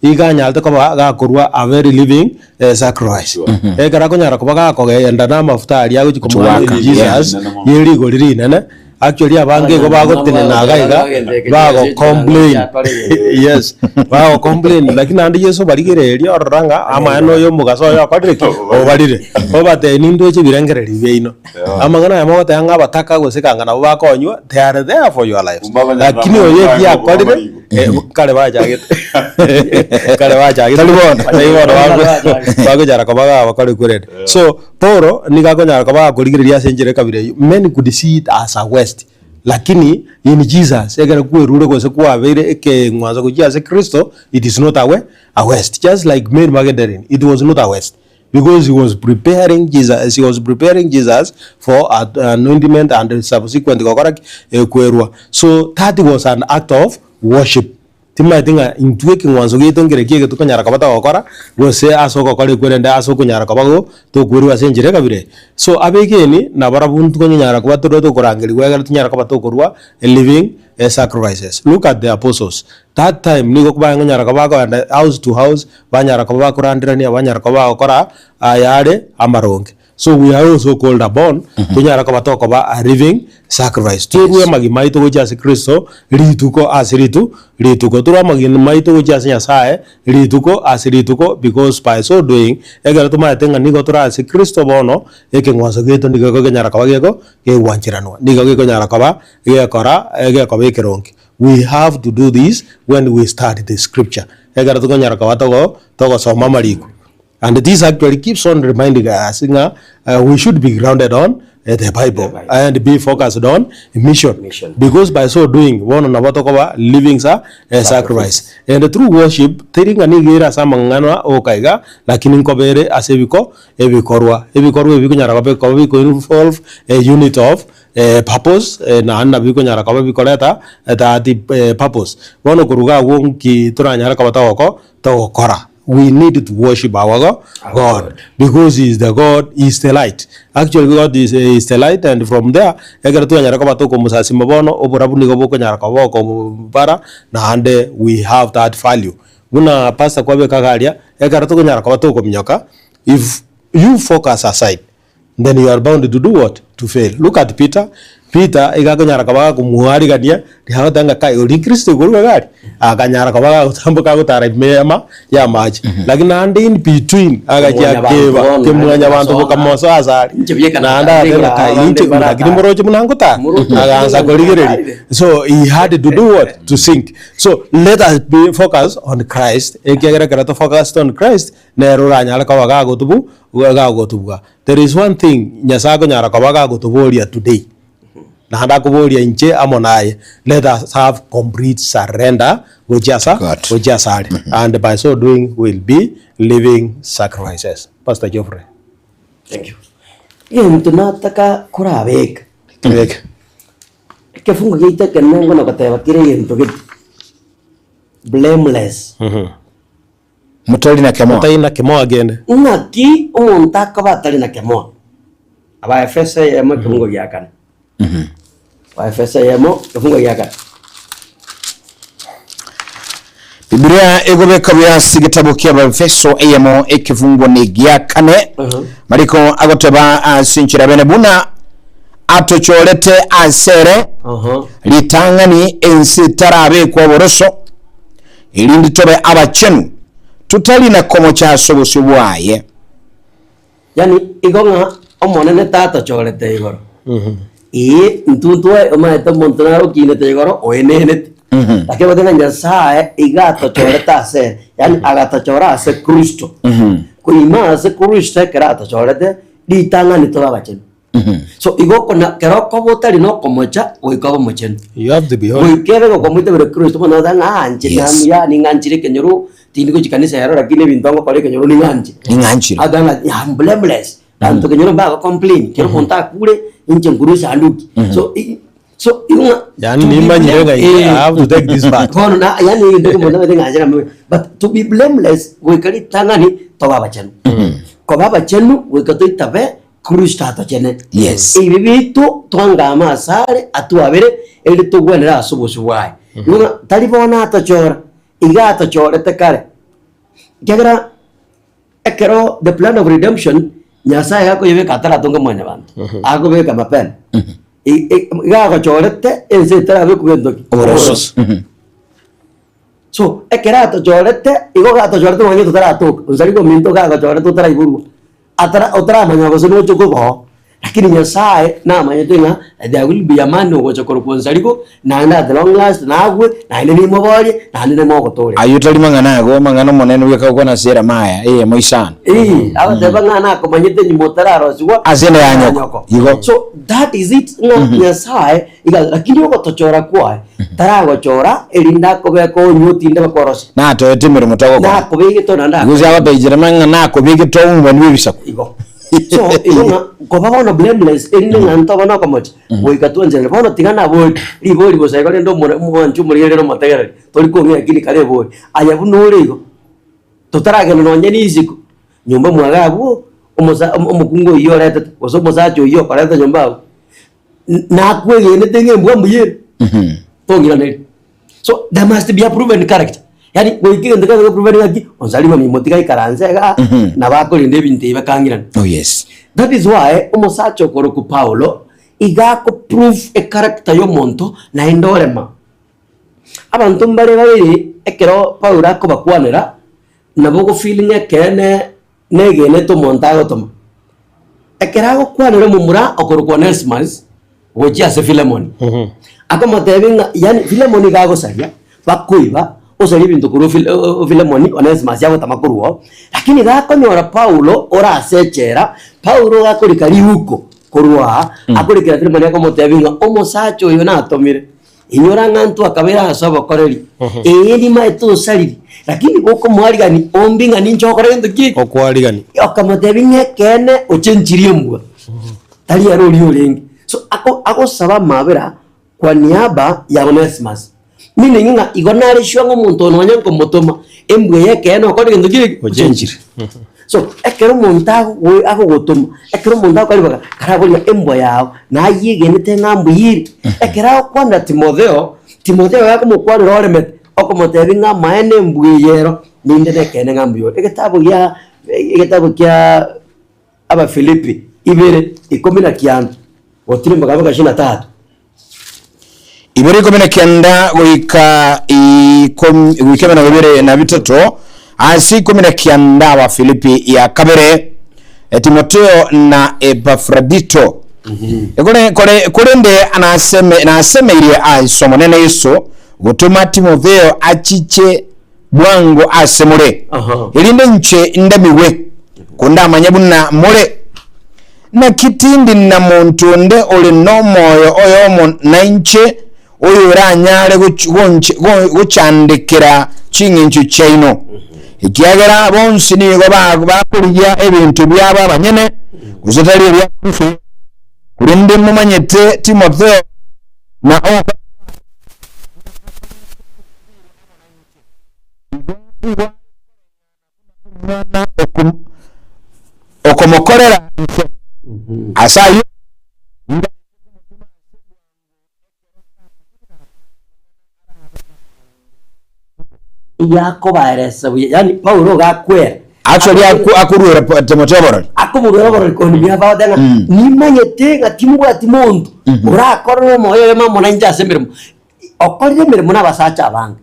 Iga anyarete koba gakorua a very living sacrifice. Ekero akonyara koba gakogenda na amafuta aria agochia komoa Gochia goaka, Jesus yeah. ye rigori rinene, actually abange igo bagotenena iga iga bago complain yes bago complain lakini naende Yeso obarigereria orora ng'a amaene oyo omogaso oyo okorire ki? Obarire. Obatebia nindoche ebirengererio biaino. Amang'ana aya mogoteba ng'a abataka gose kanga nabo bakonywa, they are there for your lives. Kumbe abanyarwanda Lakini oyo baye ebiakorire mariko. kare bachagete kare bachagete Tari bono. Tari bono bagochara koba gabakora ekurende. So Paulo nigo akonyara koba gakorigereria ase enchera ekabira eyio, many could see it as a waste, lakini in Jesus ekero kwerure gose kwabeire ekeng'wanso gochia ase Kristo, it is not a a waste. Just like Mary Magdalene, it was not a waste. Because he was preparing Jesus, she was preparing Jesus for anointment and subsequent gokora ki? Ekwerwa. So that was an act of worship. Timaeti ng'a intwe ekeng'wanso giaito nkere ki eke tokonyara koba togokora, gose ase ogokora ekwerende ase okonyara koba go tokwerwa ase enchera ekabira eye. So abegeni nabarabwo ntokonyara koba tore tokorangerigwa egere tonyare koba tokorwa a living sacrifices. Look at the apostles, that time nigo banyara koba bakoenda house to house, Banyara koba bakoranderania, banyara koba bagokora ayare amaronge. So we are also called upon, tonyara koba tokoba a living sacrifice. Torue amagima aito gochia ase Kristo rituko ase ritu rituko. Torue amagima aito gochia ase Nyasaye rituko ase rituko because by so doing, ekero tomaete ng'a nigo tore ase Kristo bono, ekeng'wanso giaito nigo gekonyara koba geko gegwancheranwa. Nigo gekonyara koba gekora gekoba ekeronge. We have to do this when we study the scripture, ekero tokonyara koba togo togosoma amariko. And this actually keeps on reminding us ng'a we should be grounded on the Bible and be focused on mission. Mission. Because by so doing, bono nabo tokoba living sa eh, sacrifice. And through worship, teri ng'a nigo ere ase amang'ana oka iga, lakini nkoba ere ase ebiko ebikorwa. Ebikorwa ebi bikonyara koba bikoba biko involve a unit of purpose, naende nabio bikonyara koba bikoreta that purpose. Bono korwa iga agwo nki toranyare koba togoko togokora? We need to worship our go God because he is the God, he is the light. Actually God is is the light and from there, ekero twanyara koba tokomosasima bono, oborabu nigo bokonyara koba bokobara naende we have that value. Buna pastor kwabeka iga aria, ekero tokonyara koba tokominyoka, if you focus aside, Then you are bound to do what? To fail. Look at Peter. Peter iga akonyara koba gakomoarigania, riagoteba ng'a kai oria Kristo igoro iga aria, akanyara koba gagotamboka agotara ime y'ama y'amache. Lakini naende in between agachia Kemwanyabanto akeba, bono, kemwanyabanto naende bokamosoa ase aria. Inche bieka Naende natara agateba ng'a kai abande inche baratara. lakini moroche buna ngotara, Moroche agaansa buna korigereria. ngotarire. So he had to do what? To sink. So let us be focused on Christ, ekiagera ekero to focused on Christ, Nere oranyare koba gagotubu gagotubwa. There is one thing Nyasae akonyara koba gagotuboria today, naende akoboria inche amo naye, let us have complete surrender gochia asa God. gochia asare and by so doing we will be living sacrifices. Pastor Geoffrey. Thank you. Egento nataka korabeka, Kebeke. ekefungo giaito ekenene ngono goteba kere egento gete blameless. Motari na kemoa. Motari na kemoa kende. Ng'aki omonto akoba atari na kemoa? Abaefeso eyemo ekefungo gia kane. Abaefeso eyemo ekefungo gia kane. Bibilia egobeka buya ase egetabu kia Abaefeso eyemo ekefungo ne gia kane. Mariko agoteba ase enchera bene buna atochorete ase ere ritang'ani ense etarabekwa oboroso erinde tobe abachenu, totari na komocha ase obosio bwaye. Yaani igo ng'a Omonene tatochorete igoro. Ee, intwe ntwae omanyete omonto nare okinete igoro oenenete. Lakini ogote ng'a Nyasaye iga atochorete ase ere, yaani agatochora ase Kristo. Koima ase Kristo ekero atochorete, ritang'ani tobe abachenu. So igo okona kero okoba otari na okomocha goika obe omochenu. You have to be holy. Goika ebe gokomoitabera Kristo bono oteba ng'a inche Yes. yaani ng'anchire ekenyoro tindi gochia kanisa ero lakini ebinto ngokora ekenyoro ning'anche. Ning'anchire. Agoteba ng'a I am blameless, abanto ekenyoro mbago complain, kera omonto akure inche nkurwe esanduki. So i- so igo ng'a Yaani to be nimanyire ng'a blame- I have to take this part. Bono na yaani egento ekemo nabete ng'a inche namo but to be blameless goika ritang'ani tobe abachenu. Koba abachenu goika toitabe Kristo atochene. Yes. Ebibe biaito twangame asare atwabere erinde togwenere ase obosio bwaye. Igo ng'a tari bono atochora, iga atochorete kare. Ekiagera ekero the plan of redemption Nyasaye akoyebeka ataratonga mwanyabanto, akobeka mapema. I- i- Iga agochorete ense etarabekwa gento ki? Oboroso. So, ekero atochorete, igo gatochorete nonye totaratoka, onsarigo ominto iga agochorete otaraiborwa, atara otaramanya gose noche koba oo, lakini Nyasaye namanyete ng'a there will be a man ogocha korokwa onsarigo, naende at long last nagwe, naende nimoborie, naende nimogotoria. Ayio tari mang'ana ago, amang'ana Omonene bweka gokwana ase Yeremia, eyemo isano. Ee, agoteba ng'a nakomanyete nyuma otararosiwa Ase enda ya nyoko. Igo. So that is it ng'a Nyasaye iga lakini ogotochora kwaye taragochora erinde akobeka onywe otinde bakorosie. Natoete emeremo togokora. Nakobegete naende Igo akore. agotebia Jeremia ng'a nakobegete omobani bw'ebisaku. Igo. So igo ng'a koba bono blameless erinde ng'a ntobe nokomocha goika twancherane. Bono tiga nabori ribori bosa igo rende omore omwanche omorigereri omotegereri tori kong'ea lakini kare ebori. Aye buna ore igo totaragenda nonye na isiko nyomba mwago abwo omosa omokungu oyio oretete gose omosacha oyio okoreta nyomba abwo Nakwegenete ng'a embwa mbuya ere, tong'iraneri. So there must be a proven character. Yaani goika egento kebe proven ng'aki, onsarigo nimotiga aikaranse igaa, nabo akorenda ebinto ebi bakang'irana. Oh yes. That is why omosacha okorokwa Paulo, iga ako prove echaracter ya omonto naende orema. Abanto mbare babere ekero Paulo akobakwanera, nabo ogo feel ng'a ekeene negenete omonto agotoma. Ekero agokwanera omomura okorokwa Onesimus gochia ase Filemoni, akomotebia ng'a yaani Filemoni iga agosaria, bakoiba, osaria ebinto korwa File- o- o- Filemoni, Onesimus agotama korwa oo, lakini iga akonyora Paulo ore ase echela, Paulo iga akorika riuko korwa aa, akorikera Filemoni akomotebia ng'a omosacha oyo natomire. Inyora ng'a ntwakabeire ase obokoreri, ee nimaete osariri, lakini gokomoarigani ombi ng'a ninche ogokora gento ki eki? Okwarigani. Okamotebia ng'a ekeene ochenchirie embwa, tari ere oria orenge. So ako agosaba amabera kwa niaba ya Onesimus, meaning ng'a igo nare sure ng'a omonto oyo nonye nkomotoma, embwa eye ekeene okore gento ki eki? Ochenchire. So, ekero omonto agogo agogotoma, ekero omonto agokora ribaga, karaboria ng'a embwa yao nayegenete ng'a mbuya ere. Ekero agokwanera Timotheo, Timotheo akomokwanera oremete, okomotebia ng'a amaene embwa eye ero, ninde nekeene ng'a mbuya ore. Egetabu gia egetabu kia Abafilipi ibere, ikomi na kianda, gotiri mpaka mpaka ishirini na tatu. Ibere 19 goika ikomi goika 23 ase 19 Abafilipi ya kabere eh, Timotheo na Epafrodito Ekore- kore- korende naseme- nasemeirie ase Omonene Yeso gotoma Timotheo achiche bwango ase more, Aha. erinde inche ndemigwe, kondamanye buna more. Naki tindi na monto onde ore nomoyo oyomo nainche, oyoranyare gochandekera ching'encho chiaino, ekiagera bonsi nigo bakorigia ebinto biabo abanyene, gose tari ebia Kristo. Korende momanyete Timotheo na ogokora kwaye, Omwana okomokorera inse. Ase ayio nigo akomotoma ase bwango ekero amang'ana arabe amaronge. Yakobaeresa buya, yaani Paulo iga akwera. Actually akoruera Timotheo oborori. Akomoruera oborori koni buya abagote ng'a nimanyete ng'a timobwati monto orakore nomoyo oyomo amo nainche ase emeremo. Okorire emeremo na abasacha abange.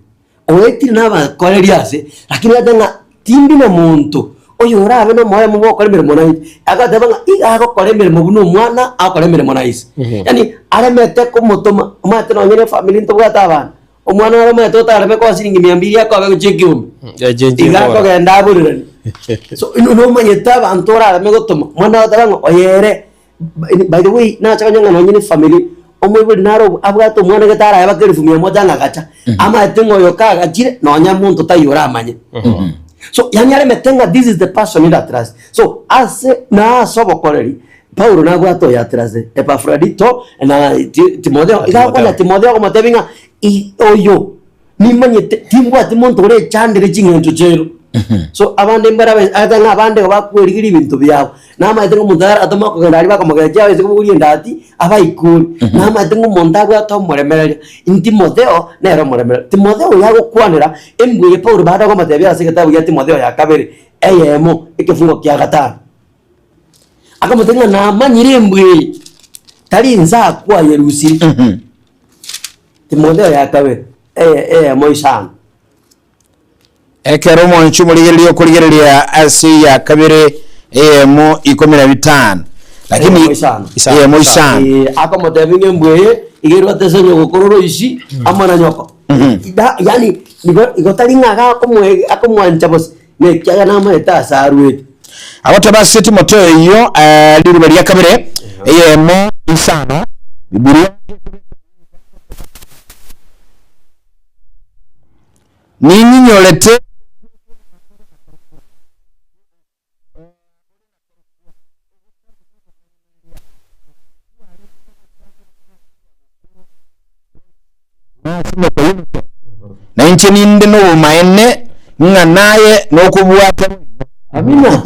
Oetire nabakoreria ase, lakini agateba ng'a tindi na monto oyorabe nomoyo omo bw'ogokora emeremo nainche. Agateba ng'a iga agokora emeremo buna omwana agokora emeremo na ise. Yaani aremete komotoma, omanyete nonye na efamiri ntobwate abana, omwana naro omanyete otareme koa siringi mia mbiri akobe gochia ekiombe, Echenchie iga kora. akogenda aboreranie. So inwe nomanyete abanto orareme gotoma, omwana agoteba ng'a oyo ere. By the way, nacha konya ng'a nonye ne efamiri, omoibori naro obo abwate omwana gete araye baka elfu mia moja ng'a gacha, amaete ng'a oyo kagachire nonya monto taiyo oramanye. So yaani aremete ng'a this is the person in that trust. So ase na ase obokoreri, Paulo nabwate oyo atrase, Epafrodito na Ti- Timotheo, iga akonya Timotheo akomotebia ng'a i- oyo Nimanyete timbwati monto orechandere ching'encho chiaino. So abande mbarabe ata ng'a abande igo bakwerigeria ebinto biabo. Namaete ng'a omonto aratome okogenda aria bakomogecha abaise kobogoria endati, abaikore. Namaete ng'a omonto abwate omoremereria, Timotheo nere omoremereria. Timotheo oyo agokwanera, embwa eye Paulo bado akomotebia ase egetabu gia Timotheo ya kabere, eyemo, ekefungo kia gatano. Akamotebia ng'a namanyire embwa eye, tari inse akwayerusirie. Timotheo ya kabere, eye eyemo isano. Ekero omwancho omorigereria okorigereria ase eya kabere eyemo ikomi na bitano, lakini Eyemo isano. eyemo isano. Eh, akomotebia ng'a embwa eye iga erwate ase nyogokoro oroisi amo na nyoko. Da- yaani nigo igo tari ng'a iga akomoe akomwancha bosa, na ekiagera namaete ase arwete. Agoteba ase Timotheo eyio eh, riruba ria kabere eyemo isano, Bibilia Ninyinyorete na inche ninde nobomaene ng'a naye nokobwata Amina.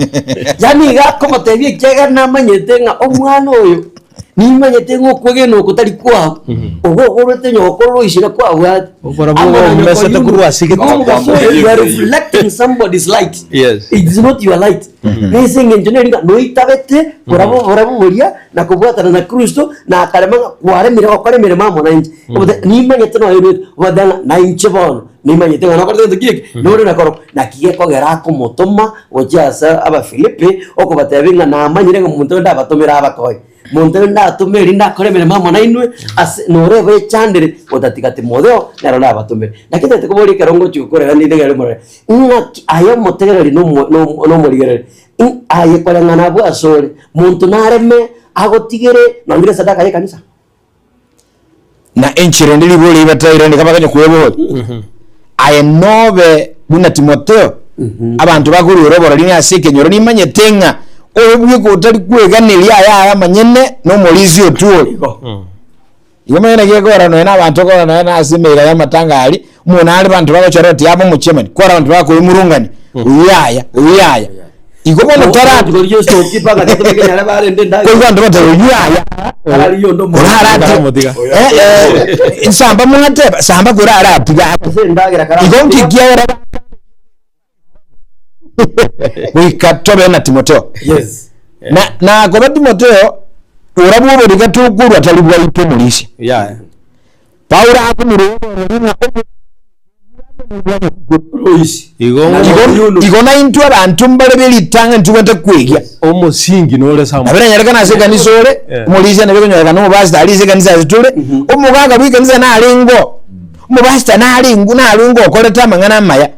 Yaani iga akomotebia ekiagera namanyete ng'a omwana oyo Nimanyete ng'a okwegena oko tari kwao, ogo okorwete onye gokorora oisire kwabwate. Okora Amo na nyoko omesete yuno. korwa ase egete. Igo omogaso oyo, you are reflecting somebody's light. Yes. It is not your light. Nese eng'encho neri ng'a noitabete koraba oborabu boria na kobwatana na Kristo na akarema ng'a kwaremire gokora emeremo amo nainche. Obote nimanyete noyoirwete obote ng'a nainche bono nimanyete ng'a nokorete gento ki eke nore nakorokwo. Naki gekogera akomotoma gochia ase Abafilipi, okobatebia ng'a namanyire ng'a omonto onde abatomere abakoe. Monto onde ndatome erinde akore emeremo amo nainwe, ase norebe echandere, gotatiga Timotheo, nere nabatomere. Naki ntagete koboria ekero ngochia gokorera ninde ekero morore, ng'aki aye omotegereri na omo- na omo- na omorigereri, ng'a aye koreng'ana abwo asore, monto nareme agotigere nonye na esadaka y'ekanisa? Na enchera ende ribori ribataire nigo bakanya kweboria, Aye nobe buna Timotheo? Abanto bakoruera oborori ng'a ase ekenyoro nimanyete ng'a oyo bweka otari kweganeria aya aya amanyene nomorisia otwore. Igo omanye naki ekogera nonya na abanto okogera nonya na ase emeyega y'amatanga aria, omonto nare abanto bagochora oti abe omochiamani, kwara abanto bakoemurungania, oyio yaya, oyio yaya. Igo bono tara koigwa abanto bateba oyio yaya, orarate eh, eh, samba mwateba, samba kore aratiga ake. Igo nki kiagera goika tobe na Timotheo. Yes. Na nakoba Timotheo orabwo oborika tokorwa tari bwaito omorisia. Yeah. Paulo akomorua oborori ng'a obo- Roisi. Igo Na Igo- igo naintwe abanto mbare be ritang'ani tobwate kwegia. omosingi nore samo. Nabo eranyarekane ase ekanisa ore, Yeah. omorisia nabo ekonyorekana omopastor aria ase ekanisa ase tore, omogaka bwa ekanisa narengo, omopastor narengo narengo okorete amang'ana amaya,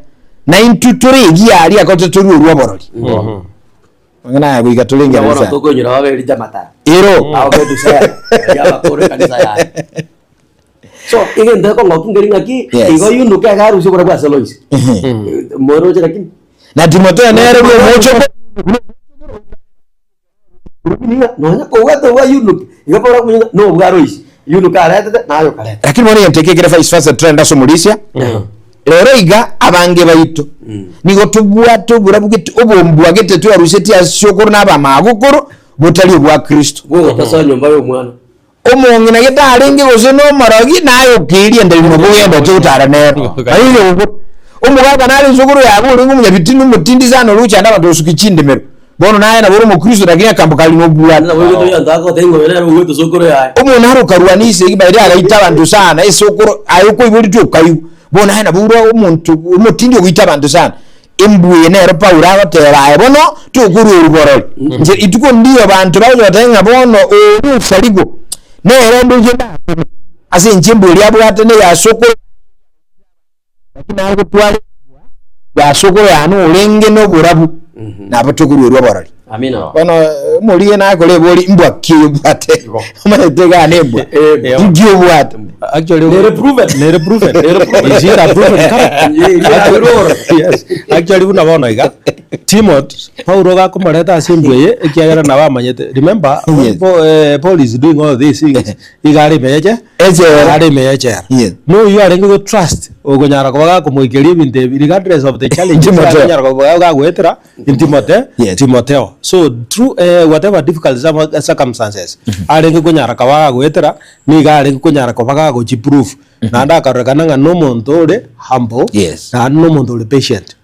naintwe tore egia aria akorete torue orwa oborori. Amang'ana aya goika torengereri Bono sana. tokoinyora baberite amatara. Ero. Abo betusera, baria abakoro ekanisa yaye. So, egento ekong'okia nkeri ng'aki, Yes. igo yunuka iga arusie oborabu ase Lois. Moroche lakini. Na Timotheo nere bwe omochoko Nonya kobwate obwa yunuka, igo borabu ng'a nobwa Lois. Yunuka aretete, naye okareta. Lakini bono egento eke ekere vice versa trend ase omorisia rero iga abange baito nigo tobwate oborabu gete obombwa gete twarusetie ase okoro na abamagokoro botari obwa Kristo. Bwogotosoa nyomba ya omwana. Omong'ina gete arenge gose nomorogi, naye okeeria enda ime bogenda oche gotara nero. Aye ogo. Omogaka nare ensokoro yago orenge omonyabitini omotindi sana ore gochanda abanto gosukia chindemero. Bono naye nabo ore omokristo lakini akambo kare nobwate. Omonto nare okarwania esegi by the way agaita abanto sana esokoro aye okoiboretwe okaigwa. Bono naye nabo ore omonto omotindi ogoita abanto sana. Embwa eye nero Paulo agoteba, Aye bono tokorua oruborori. Inche rituko ndiyo banto bagocha goteba ng'a bono oria osarigwe nere ndoche ndakome. Ase inche embwa eria abwate neya sokoro lakini nare gotwara embwa ya sokoro yane orenge noborabu nabo tokoruerwa oborori. Amina. Bono omorigie nakore ebori mbwa ki obwate? Omanyete iga ne embwa. Inki obwate? Actually, Nere proven. Nere proven. Nere proven. Is it a proven character? Yeah, Actually, yes. Actually buna bono iga Timothy Paulo gakomoreta ase embwa eye ekiagera nabo amanyete. Remember when Yes. Paul, Paul is doing all these things iga are ime yeche Echela. are ime yechela. Yes. Noyio arenge go trust okonyara koba gakomoikeria ebinto ebi regardless of the challenges Timotheo. akonyara koba gagoetera in Timothy, Yes. Timotheo. So through whatever difficult circumstances arenge konyara koba gagoetera, nigo arenge konyara koba gagochi prove. Naende akarorekana ng'a nomonto ore humble, Yes. naende nomonto ore patient.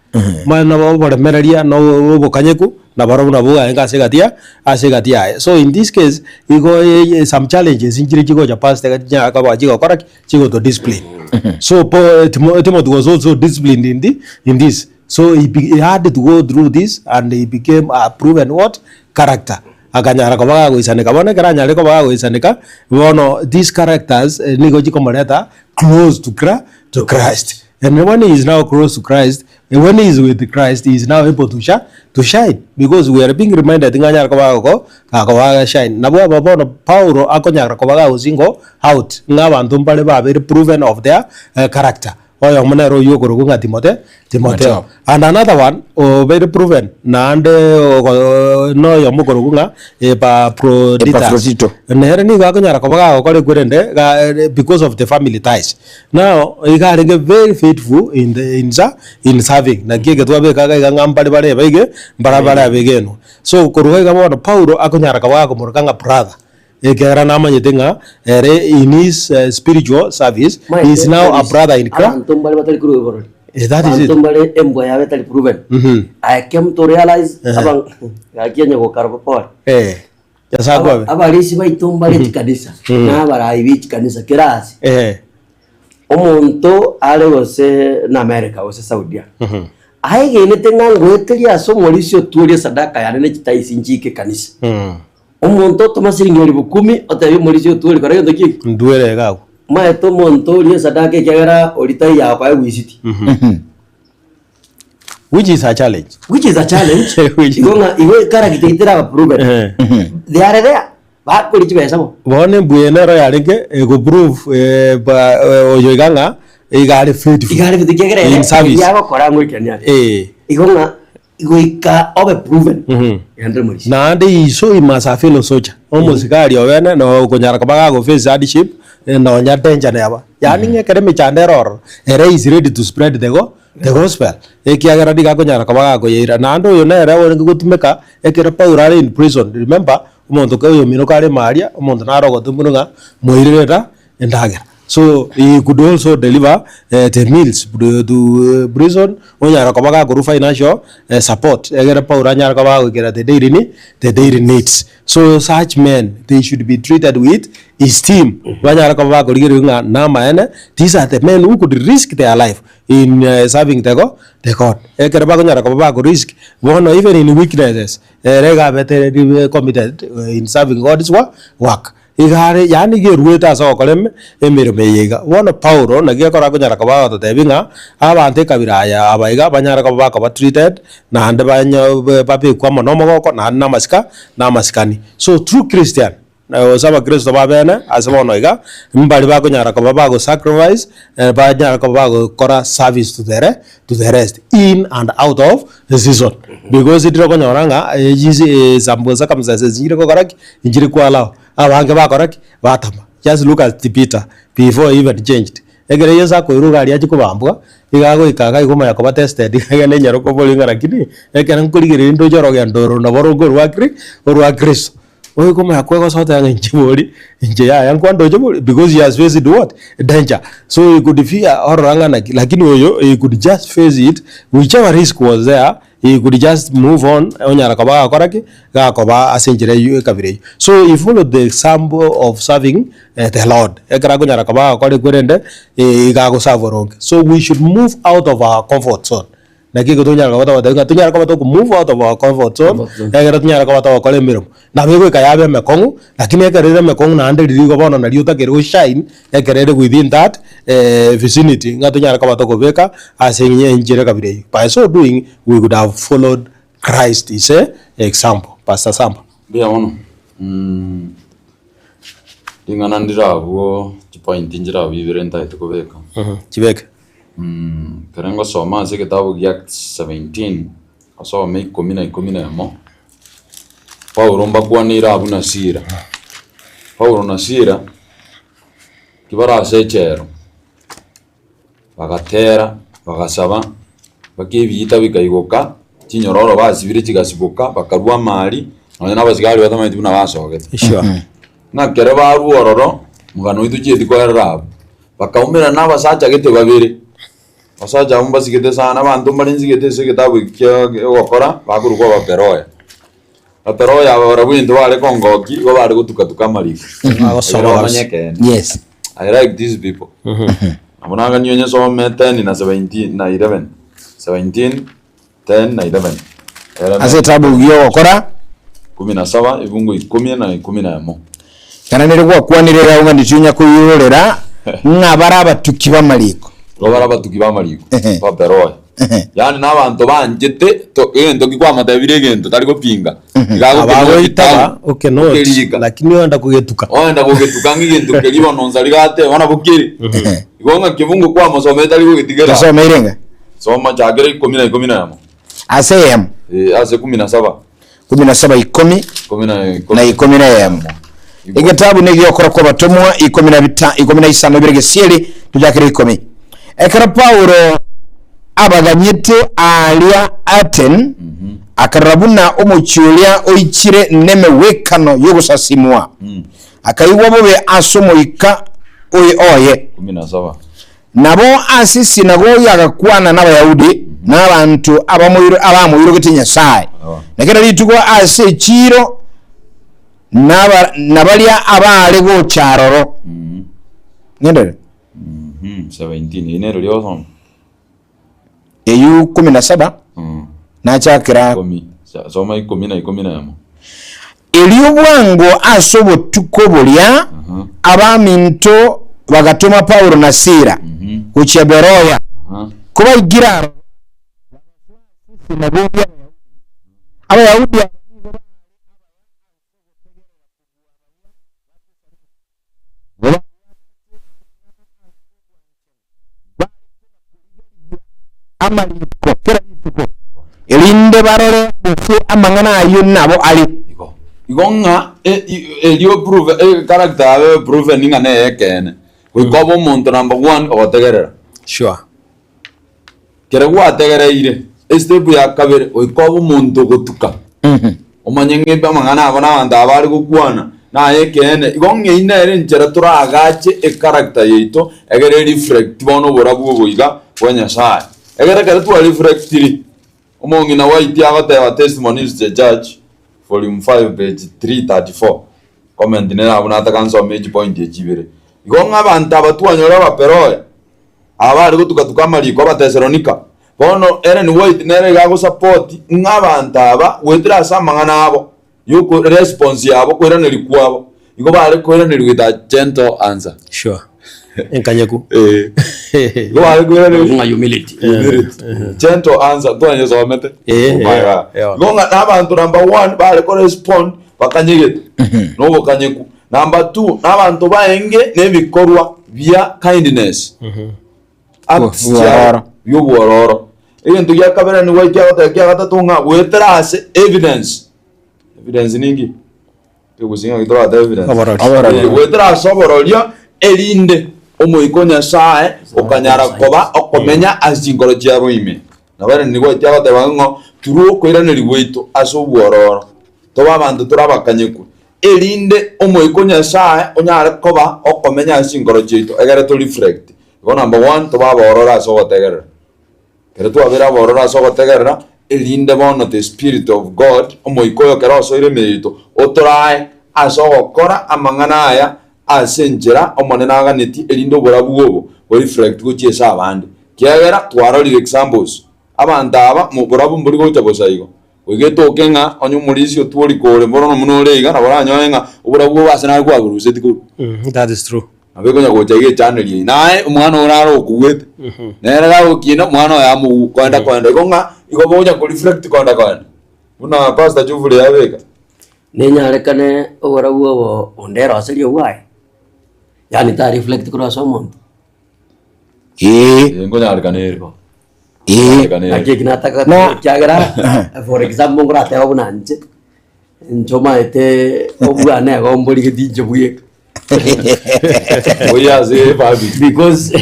Mani nabo oboremereria na obokanyeku nabarobwo nabwo bwarenge ase egati ya ase egati yaye. So in this case, igo some challenges nchire chigocha past chinyara koba chigokora ki? Chigoto discipline. So Paul Timothy was also disciplined in the in this. So he be he had to go through this and he became a proven what? Character. Akanyara koba gagoisaneka. Bono ekero anyarire koba gagoisaneka, bono these characters nigo chikomoreta close to Chra to Christ. And when he is now close to Christ, when he is with Christ, he is now able to shi to shine because we are being reminded ng'a anyare koba gako gakoba shine. Nabo aba bono Paulo akonyara koba gagosingo out ng'a abanto mbare babere proven of their character. Oyomo nere oyio okorokwa ng'a Timote Timotheo. And another one obeire proven naende ogo noyomo okorokwa ng'a Epaphroditus. Epaphroditus. Nere nigo akonyara koba gagokora ekwerende ga because of the family ties. Now iga arenge very faithful in the in ser in serving naki eke twabeka iga iga ng'a mbare bare abaige mbare bare abegenwa. So korwa iga bono Paulo akonyara koba gakomoroka ng'a brother. Ekiagera namanyete ng'a ere in his spiritual service he is now a brother in Christ. Abanto mbare batari korwa igoro. Eh, that is it. Abanto mbare embwa yabo etari proven. I came to realize aba gaki onye gokara pole. Eh, Nyasae akwabe. Abarisi baito mbare chikanisa na abarai be chikanisa kera ase. Eh, Omonto are gose na America gose Saudia. Aegenete ng'a ngoeteria ase omorisia otuorie esadaka yane ne chitaisi nchike ekanisa. Omonto otoma siringi elifu kumi, otebie omorisia otwori kora gento ki eki? Ndwere iga agwo. Omanyete omonto oria esadaka ekiagera oria tai yakoa egwisiti. Which is a challenge. Which is a challenge. Which is- Igo ng'a igo echaracter eyio teraba proven. Eh. They are there. Bakoria chibesa bo. Bono embuya eye nero yarenge egoprove eh, ba- eh, oyo iga ng'a iga are faithful. Iga are faithful ekiagera ere In service. eria agokora ngoikerania are. Eh. Igo ng'a Goika obe proven. Genda omorisia. Naende iso he must a fellow soldier, omosigari obene na okonyara koba gago face hardship nonya danger neba. Yaani ng'a ekero emechando ere ororo, ere is ready to spread the go the gospel. Ekiagera nigo akonyara koba gakoyeira. Naende oyo nere orenge gotumeka ekero Paulo are in prison, remember omonto oyo omino kare ime aria, omonto nare ogotomwa ng'a moirere enda endagera. So he could also deliver the meals to prison, onyara koba gakorwa financial support egere Paulo anyare koba gagoikera the daily nee the daily needs. So such men they should be treated with esteem, banyare koba bakorigereria ng'a namaene these are the men who could risk their life in serving the go the God. Ekero bakonyara koba bako risk, bono even in weaknesses, ere iga abete committed in serving God's work. Iga are, yaani iga eruete ase ogokora eme emeremo eye iga. Bono Paulo naki ekero akonyara koba agototebia ng'a abanto ekabira aya aba iga banyare koba bakoba treated naende banyo babekwe amo na omogoko naende na amasika na amasikani. So true Christian gose abakristo ba bene ase bono iga, mbari bakonyara koba bago sacrifice banyare koba bagokora service to the re to the rest in and out of the season because ndire okonyora ng'a eh, some circumstances nchire gokora ki? Nchire koallow abange bakora ki? Batama. Just look at Peter before he even changed. Ekero Yeso akoirwa iga aria achia kobambwa, iga agoika iga iga omanya koba tested iga agende enyare koboria ng'a lakini ekero nkorigereria ndoche orogendo oro nabo ronge orwa kri orwa Kristo. Oyo komanya kwegosa oteba ng'a inche bori, inche yaya nkwandoche bori because he has faced what? Danger. So he could fear orora ng'a naki, lakini oyo he could just face it, whichever risk was there, he could just move on onyara koba gakora ki? Gakoba ase enchera eywo ekabira eywo. So he followed the example of serving the Lord. Ekero akonyara koba gakora ekwe rende, iga agoserve oronge. So we should move out of our comfort zone. Naki eke tonyara koba togoteba ng'a tonyare koba toko move out of our comfort zone, Comfort zone. egere tonyare koba togokora emeremo. Nabo egoika yabe emekong'u, lakini ekero ere emekong'u naende riria igo bono nario otakeire go shine, ekero ere within that vicinity ng'a tonyare koba tokobeka ase enchera ekabira eyio. By so doing, we could have followed Christ his example. Pastor Samba. Mbuya mono. Ring'ana ndire abwo chipointi nchire abwo ibere ntagete kobeka. Chibeke. Ekero ngosoma ase egetabu gia Acts 17, osome ikomi na ikomi na emo, Paulo mbakwaneire abwo na Sila. Paulo na Sila, kibare ase echero, bagatera, bagasaba, mpaka ebiita bikaigoka, chinyororo basibire chigasiboka, bakarua amari, nonya na abasigari batamanyeti buna basogete. Sure. Ng'a ekero barua ororo, omogano oito tochieti koerera abwo, bakaumerana na abasacha gete babere, abasacha abwo mbasigete sana, abanto mbare nsigete ase egetabu eki kia ogokora, bakorokwa abaperoya. Abaperoya aba barabwo egento bare kongokia, igo bare gotuka tuka amariko, Bagosoma ekero bamanye kabisa. ekeene. Yes. I like these people. Nabo nagania onyesome 10 na 17 na 11. 17, 10 na 11. Era Ase etabu gi'ogokora 17, ebungo ikomi na ikomi na emo. Kana nere gwakwanire iga ng'a nditinya koirorera ng'a bare abatuki b'amariko. Igo bare abatuki b'amariko, Ehe. baperoe. Ehe. Yaani na abanto banchete to egento ki kwamotebire egento tari gopinga. Iga agokenwa Abagoitaba ekitabu, okenoti okerika. lakini oenda kogetuka. Oenda gogetuka ng'a egento keria bono onsari gateba nabo kere. Igo ng'a kebungo kwamosomete tari gogetigera. Tosomeire ng'a Soma chakera ikomi na ikomi na emo. ase eyemo Eh, ase kumi na saba. kumi na saba ikomi Ikomi na ikomi. na ikomi na eyemo. Egetabu negiokora kw'abatomwa ikomi na bita ikomi na isano ibere gesieri tochakere ikomi. Ekero Paulo abaganyete aaria Aten, akarora buna omochie oria oichire nemegwekano y'ogosasimwa, akaigwa bobe ase omoika oye oye. Kumi na saba. Nabo ase esinagogi agakwana n'Abayahudi na abanto abamoirogetie Nyasae, na kera rituko ase echiiro na baria abaare gocha aroro. Ng'enderere. 17 Eri nero riogosoma. Eyio kumi na saba nachakera. Ikomi. Soma ikomi na ikomi na emo. Erio bwango ase obotuko boria abaminto bagatoma Paulo na Sila gochia Beroya. Kobaikire aroro, bagasoa ase esinagogi y'Abayahudi. Abayahudi aba nigo baare abaya ase ogotegerera kobua baria ba Tesalonike, nigo babwatete amang'ana ase obwanchani, bare kona-korigia-rigia amariko kera rituko, erinde barore gose amang'ana ayio nabo are. Igo igo ng'a e- i- erio prove e character yabe proven ng'a neye ekeene. Goika obe omonto number one ogotegerera. Sure. Kere gwategereire, estep ya kabere goika obe omonto ogotuka. Omanye ng'a ebi amang'ana abo na abanto aba bare gokwana naye ekeene. Igo ng'ei nere enchera toragache echaracter yaito egere ereflect bono oborabu obo iga bwa Nyasaye. Egere ekero twareflectiri, omong'ina White agoteba testimony is the judge, volume 5 page 334, comment nere abwo nataka nsome echipoint echi ibere. Igo ng'a abanto aba twanyora abaperoya, Aba bare gotuka-tuka amariko 'Abatesalonika. Bono Ellen White nere iga agosapoti ng'a abanto aba goetera ase amang'ana abo y'oko response yabo koiraneria kwabo igo bare koiraneria with a gentle answer. Sure. Enkanyeku. Eh. Igo bare koiraneria Ng'a humility. humility. Gentle answer twanyesomete. Eh, Oh my eh, God. eh. Igo ng'a nabanto number one bare korespond bakanyegete nobokanyeku. Number two nabanto baenge nebikorwa bia kindness. Acts Bwororo. chiabo bi'obwororo. Egento gia kabere nigo ekiagoteba kia gatato ng'a goetera ase evidence. Evidence ninki? Ekegusii ng'aki torate evidence? Oborori. Oborori. Eh, goetera ase obororia erinde omoika o Nyasae okanyara koba okomenya ase chinkoro chiabo ime. Nabo ere nigo ekiagoteba ng'a turwe okoiraneria gwaito ase obwororo, tobe abanto tore abakanyekwa, erinde Omoika o Nyasae onyare koba okomenya ase chinkoro chiaito, egere to reflect. Igo number one, tobe abororo ase ogotegerera. Ekero twabeire abororo ase ogotegerera, erinde bono the spirit of God, Omoika oyo ekero osoire ime yaito, otorae ase ogokora amang'ana aya ase enchera Omonene aganetie, erinde oborabu obo bo reflect gochia ase abande. Kiagera twarorire examples, abanto aba borabu mbori gocha bosa igo. Goika etoke ng'a onye omorisia otwori kore bono buna ore iga, nabo oranyore ng'a oborabu obo ase nare kwaboruseti korwa. That is true. Nabo ekonya gocha iga echaneria eyio. Naye omwana ore are okogwete, nere gagokina omwana oye amogwe koenda koenda. Igo ng'a igo bogocha koreflect koenda koenda. Buna Pastor Geoffrey abeka. Nenyarekane oborabu obo onde eroserie obwaye, yaani ta reflect korwa ase omonto. Ee, Eh, nkonyarekana ere. ee. Nkonyarekana ere. Naki eki nataka Na- ekiagera for example nkorateba buna inche, inche omaete obwane igo mborigeti inche bweka. Oyo ase efabi. Because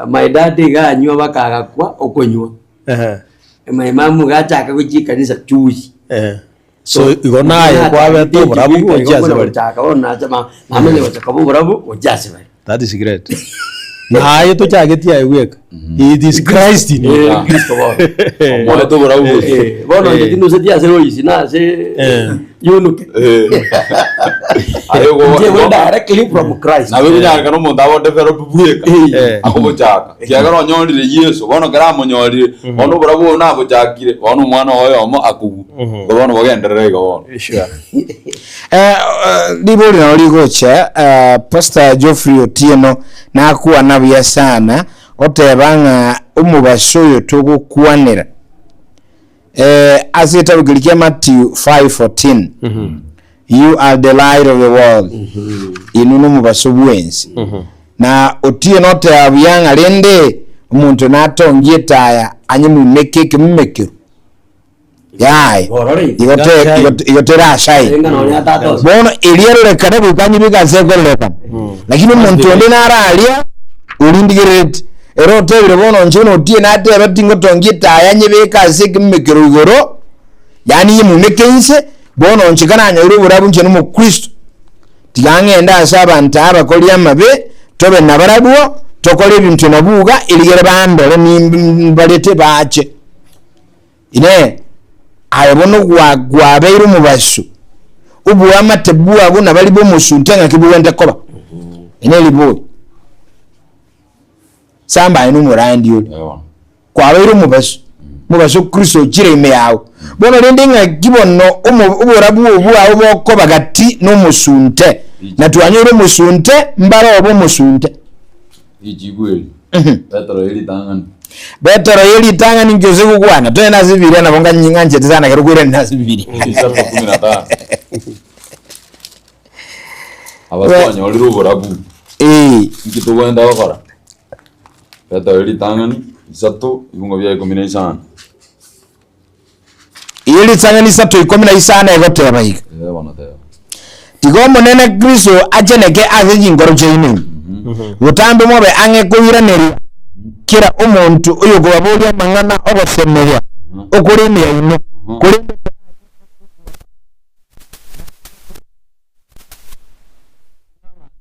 my dad iga anywa mpaka agakwa okonywa, Ehe, my mum iga achaka gochia ekanisa juzi. ehe. So igo naye kwabete oborabu gochia ase bare. Gochaka bono nacha ma- namanya gocha koba oborabu gochia ase bare. That is great. Naye tochagetie aye bweka. It is Christ in you. Eh, Kristo bono. Omoete oborabu gochia. Eh, bono inche tinduseti ase roisi na ase Eh. yunuke. Eh. Aye igo- Inche igo- directly from Christ. Nabo ekonyarekana omonto abe odevelop bweka Eh. akobochaka kiagera onyorire Yeso bono ekero amonyorire bono oborabu obo nabochakire bono omwana oye oyomo akogwa igo bono bogenderere igo bono. Sure. Eh, eh, ribori nabo rigocha eh, Pastor Geoffrey Otieno nakwana buya sana oteba ng'a omobaso oyo togokwanera eh, ase egetabu keria kia Matthew 5:14 you are the light of the world inwe nomobaso bwensi na Otieno oteba buya ng'a rende omonto natongie etaya anyemumeke ekemumekero Yaya, Borore. igo te- igo te- igo terashai. Enga nonya tata ose. Bono eria erorekane goika nyibeke ase ekororekana. Lakini omonto onde nare aria orindigerereti, ere otebire bono inche buna otie natebe tingotongia etaya nyebeke ase ekemumekero igoro, yaani nyemumeke inse, bono inche karanyorire oborabu inche nomokristo, tiga ng'ende ase abanto aba abakori amabe, tobe nabarabwo, tokore ebinto nabwo iga, erigere bandore nimb mbarete bache. Inee! Aye bono gwabeire omobaso oboamate bwabo na baria b'omosunte ng'aki bogwente koba? Inee! Ribori, Samba aye nomorandi ore, kwabeire omobaso, omobaso Kristo ochire ime yao. Bono rende ng'aki bono oborabu obwo bwao bokoba gati nomosunte, na twanyoire omosunte, mbare obe omosunte. Richibu eri, Petero ye ritang'ani. Petero ye ritang'ani inki ose gokwana? Togende ase Bibilia nabo ng'anchete sana ekero okoirania ase Bibilia. Isato kumi na tano. Aba twanyorire oborabu, Eh, inki togwenda gokora? Petero ye ritang'ani, isato, ebungo bia ikomi na isano. Eye ritang'ani isato ikomi na isano egoteba iga, Eh, bono teba. Tiga Omonene Kristo acheneke ase chinkoro chiaino ime, botambe mobe ang'e koiraneria kera omonto oyokobaboria amang'ana ogosemeria okore ime yaino, korende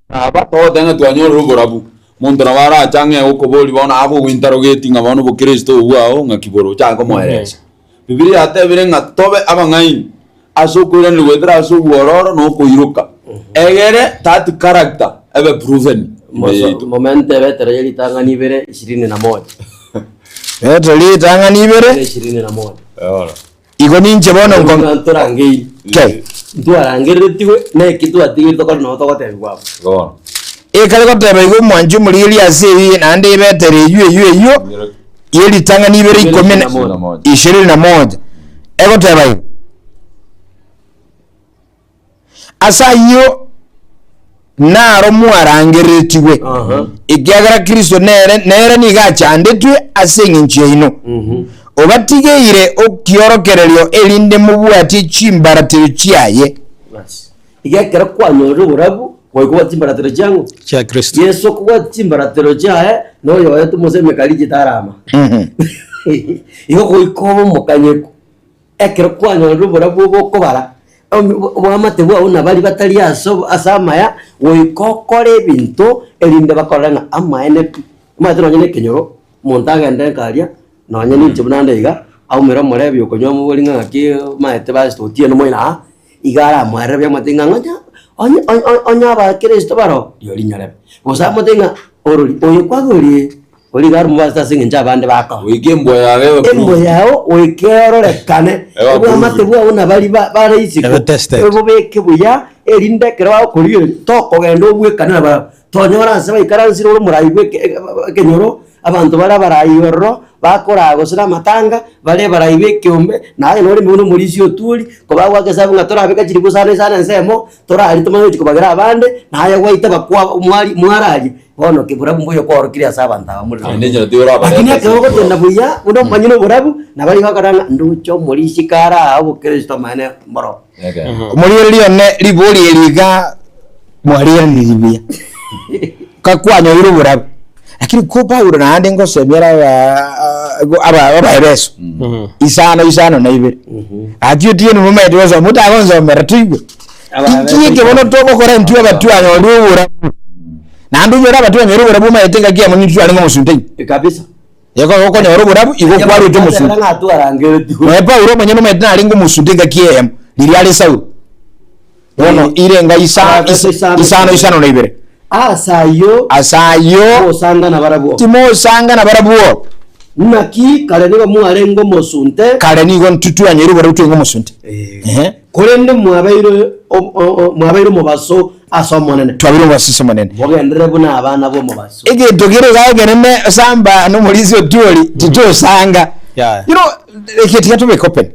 Aba togoteba ng'a twanyorire oborabu, monto nabo arache ang'e gokoboria bono agogointerrogate ng'a bono obokristo obwo bwao ng'aki bore ochake komoeresa. Bibilia yatebire ng'a tobe abang'aini ase okoiraneria goetera ase obwororo na okoiroka, egere that character ebe proven ime yaito. Momente Petero ye ritang'ani ibere ishirini na moja. Petero ritang'ani ibere Ishirini na moja. Igo ninche bono nko. Buna ntorangeiri. Kei. Ntwarangereretigwe, neki twatigeire tokore nabo togotebigwa abwo. Bono. Ekare goteba igo omwanchi omorigereria ase ebi naende ebetero eyio eyio eyio ye ritang'ani ibere ikomi na ishirini na moja egoteba igo. Ase ayio naro mwarangereretigwe, Aha. ekiagera Kristo nere nere nigo achandetwe ase engencho yaino, obatigeire okiorokererio erinde mobwatie chimbaratero chiaye. Basi. Iga ekero kwanyorire oborabu, goika obwate chimbaratero chiang'o? Chia Kristo. Yeso okobwata chimbaratero chiaye, na oyoete Mose emekari chitarama. Igo goika obe omokanyeku. Ekero kwanyorire oborabu obo okobara, oboamate bwao na baria batari ase ase amaya, goika okore ebinto erinde bakorore ng'a amaene pi. Omanyete nonye na ekenyoro, omonto agende nkaria, nonye ninche buna nde iga, aumere omorebi okonywa amobori ng'a ng'aki omanyete basi totieno moino aa, iga aramoerere buya amotebie ng'a ng'onya onye onye abakristo baroo, rirorio rinyarebe. Gose amotebie ng'a orori oyo kwagorie. Oria iga aromobasete ase engencho abande bakoba. Goika embwa yao ebe Embwa proof. yao goika erorekane, Eba obwamate proof. bwao na baria bare isiko, Ebe tested. obobeke buya, erinde ekero bagokorigereria tokogenda obwekane nabarabwo. Tonyora ase baikaransire ore omorai bwa ekenyoro, abanto bare abarai ororo. Bakoraa gose namatanga, bare abarai b'ekeombe, na aye nore buna omorisia otwori, kobagoaka esabu ng'a torabeka chilifu isano isano ensemo, torarie tomanye gochia kobagera abande, naye gwaitaba kwa mwari mwararia, bono ki borabu mboyo kwaorokirie ase abanto aba more Naende nabo. enchera tioraba Lakini reta ekero ase ogotenda buya, buna omanyire oborabu, nabo igo okora ng'a ndoche omorisia kare aa obokristo amaene mboro. Ekero. Omorigereria one ribori eri iga mwarigereiri buya, kakwanyoire oborabu. Lakini ko Paulo naende ngosemia are aba aba Abaefeso isano isano na ibere, gaki otieno momanyete gosoma motagonsomera toigwe. Abaefeso Inki eke bono togokora intwe abatwanyorire oborabu? Naende onyore abatwanyorire oborabu omanyete engaki eyemo nintwe twarenge omosunte ime. Kabisa. Igo okonyora oborabu igo kwarwete omosunte. Ng'a twarangeretigwe. Nonya Paulo omonyene omanyete narenge omosunte engaki eyemo, riria are Saulo. Bono irenga isa, Abaefeso isa, isano isano isano na ibere. Ase ayio Ase ayio mosangana barabwo. timosangana barabwo. Naki kare nigo mwarenge omosunte, Kare nigo ntwe twanyoire oborabu twarenge omosunte. Ehe. korende mwabeire o- o- o- mwabeire omobaso ase Omonene. Twabeire omobaso ase Omonene. Mogenderere buna abana b'omobaso. Egento kere iga ekenene samba nomorisia otuori titosanga. Yeah. You know, eke tiga tobeke open.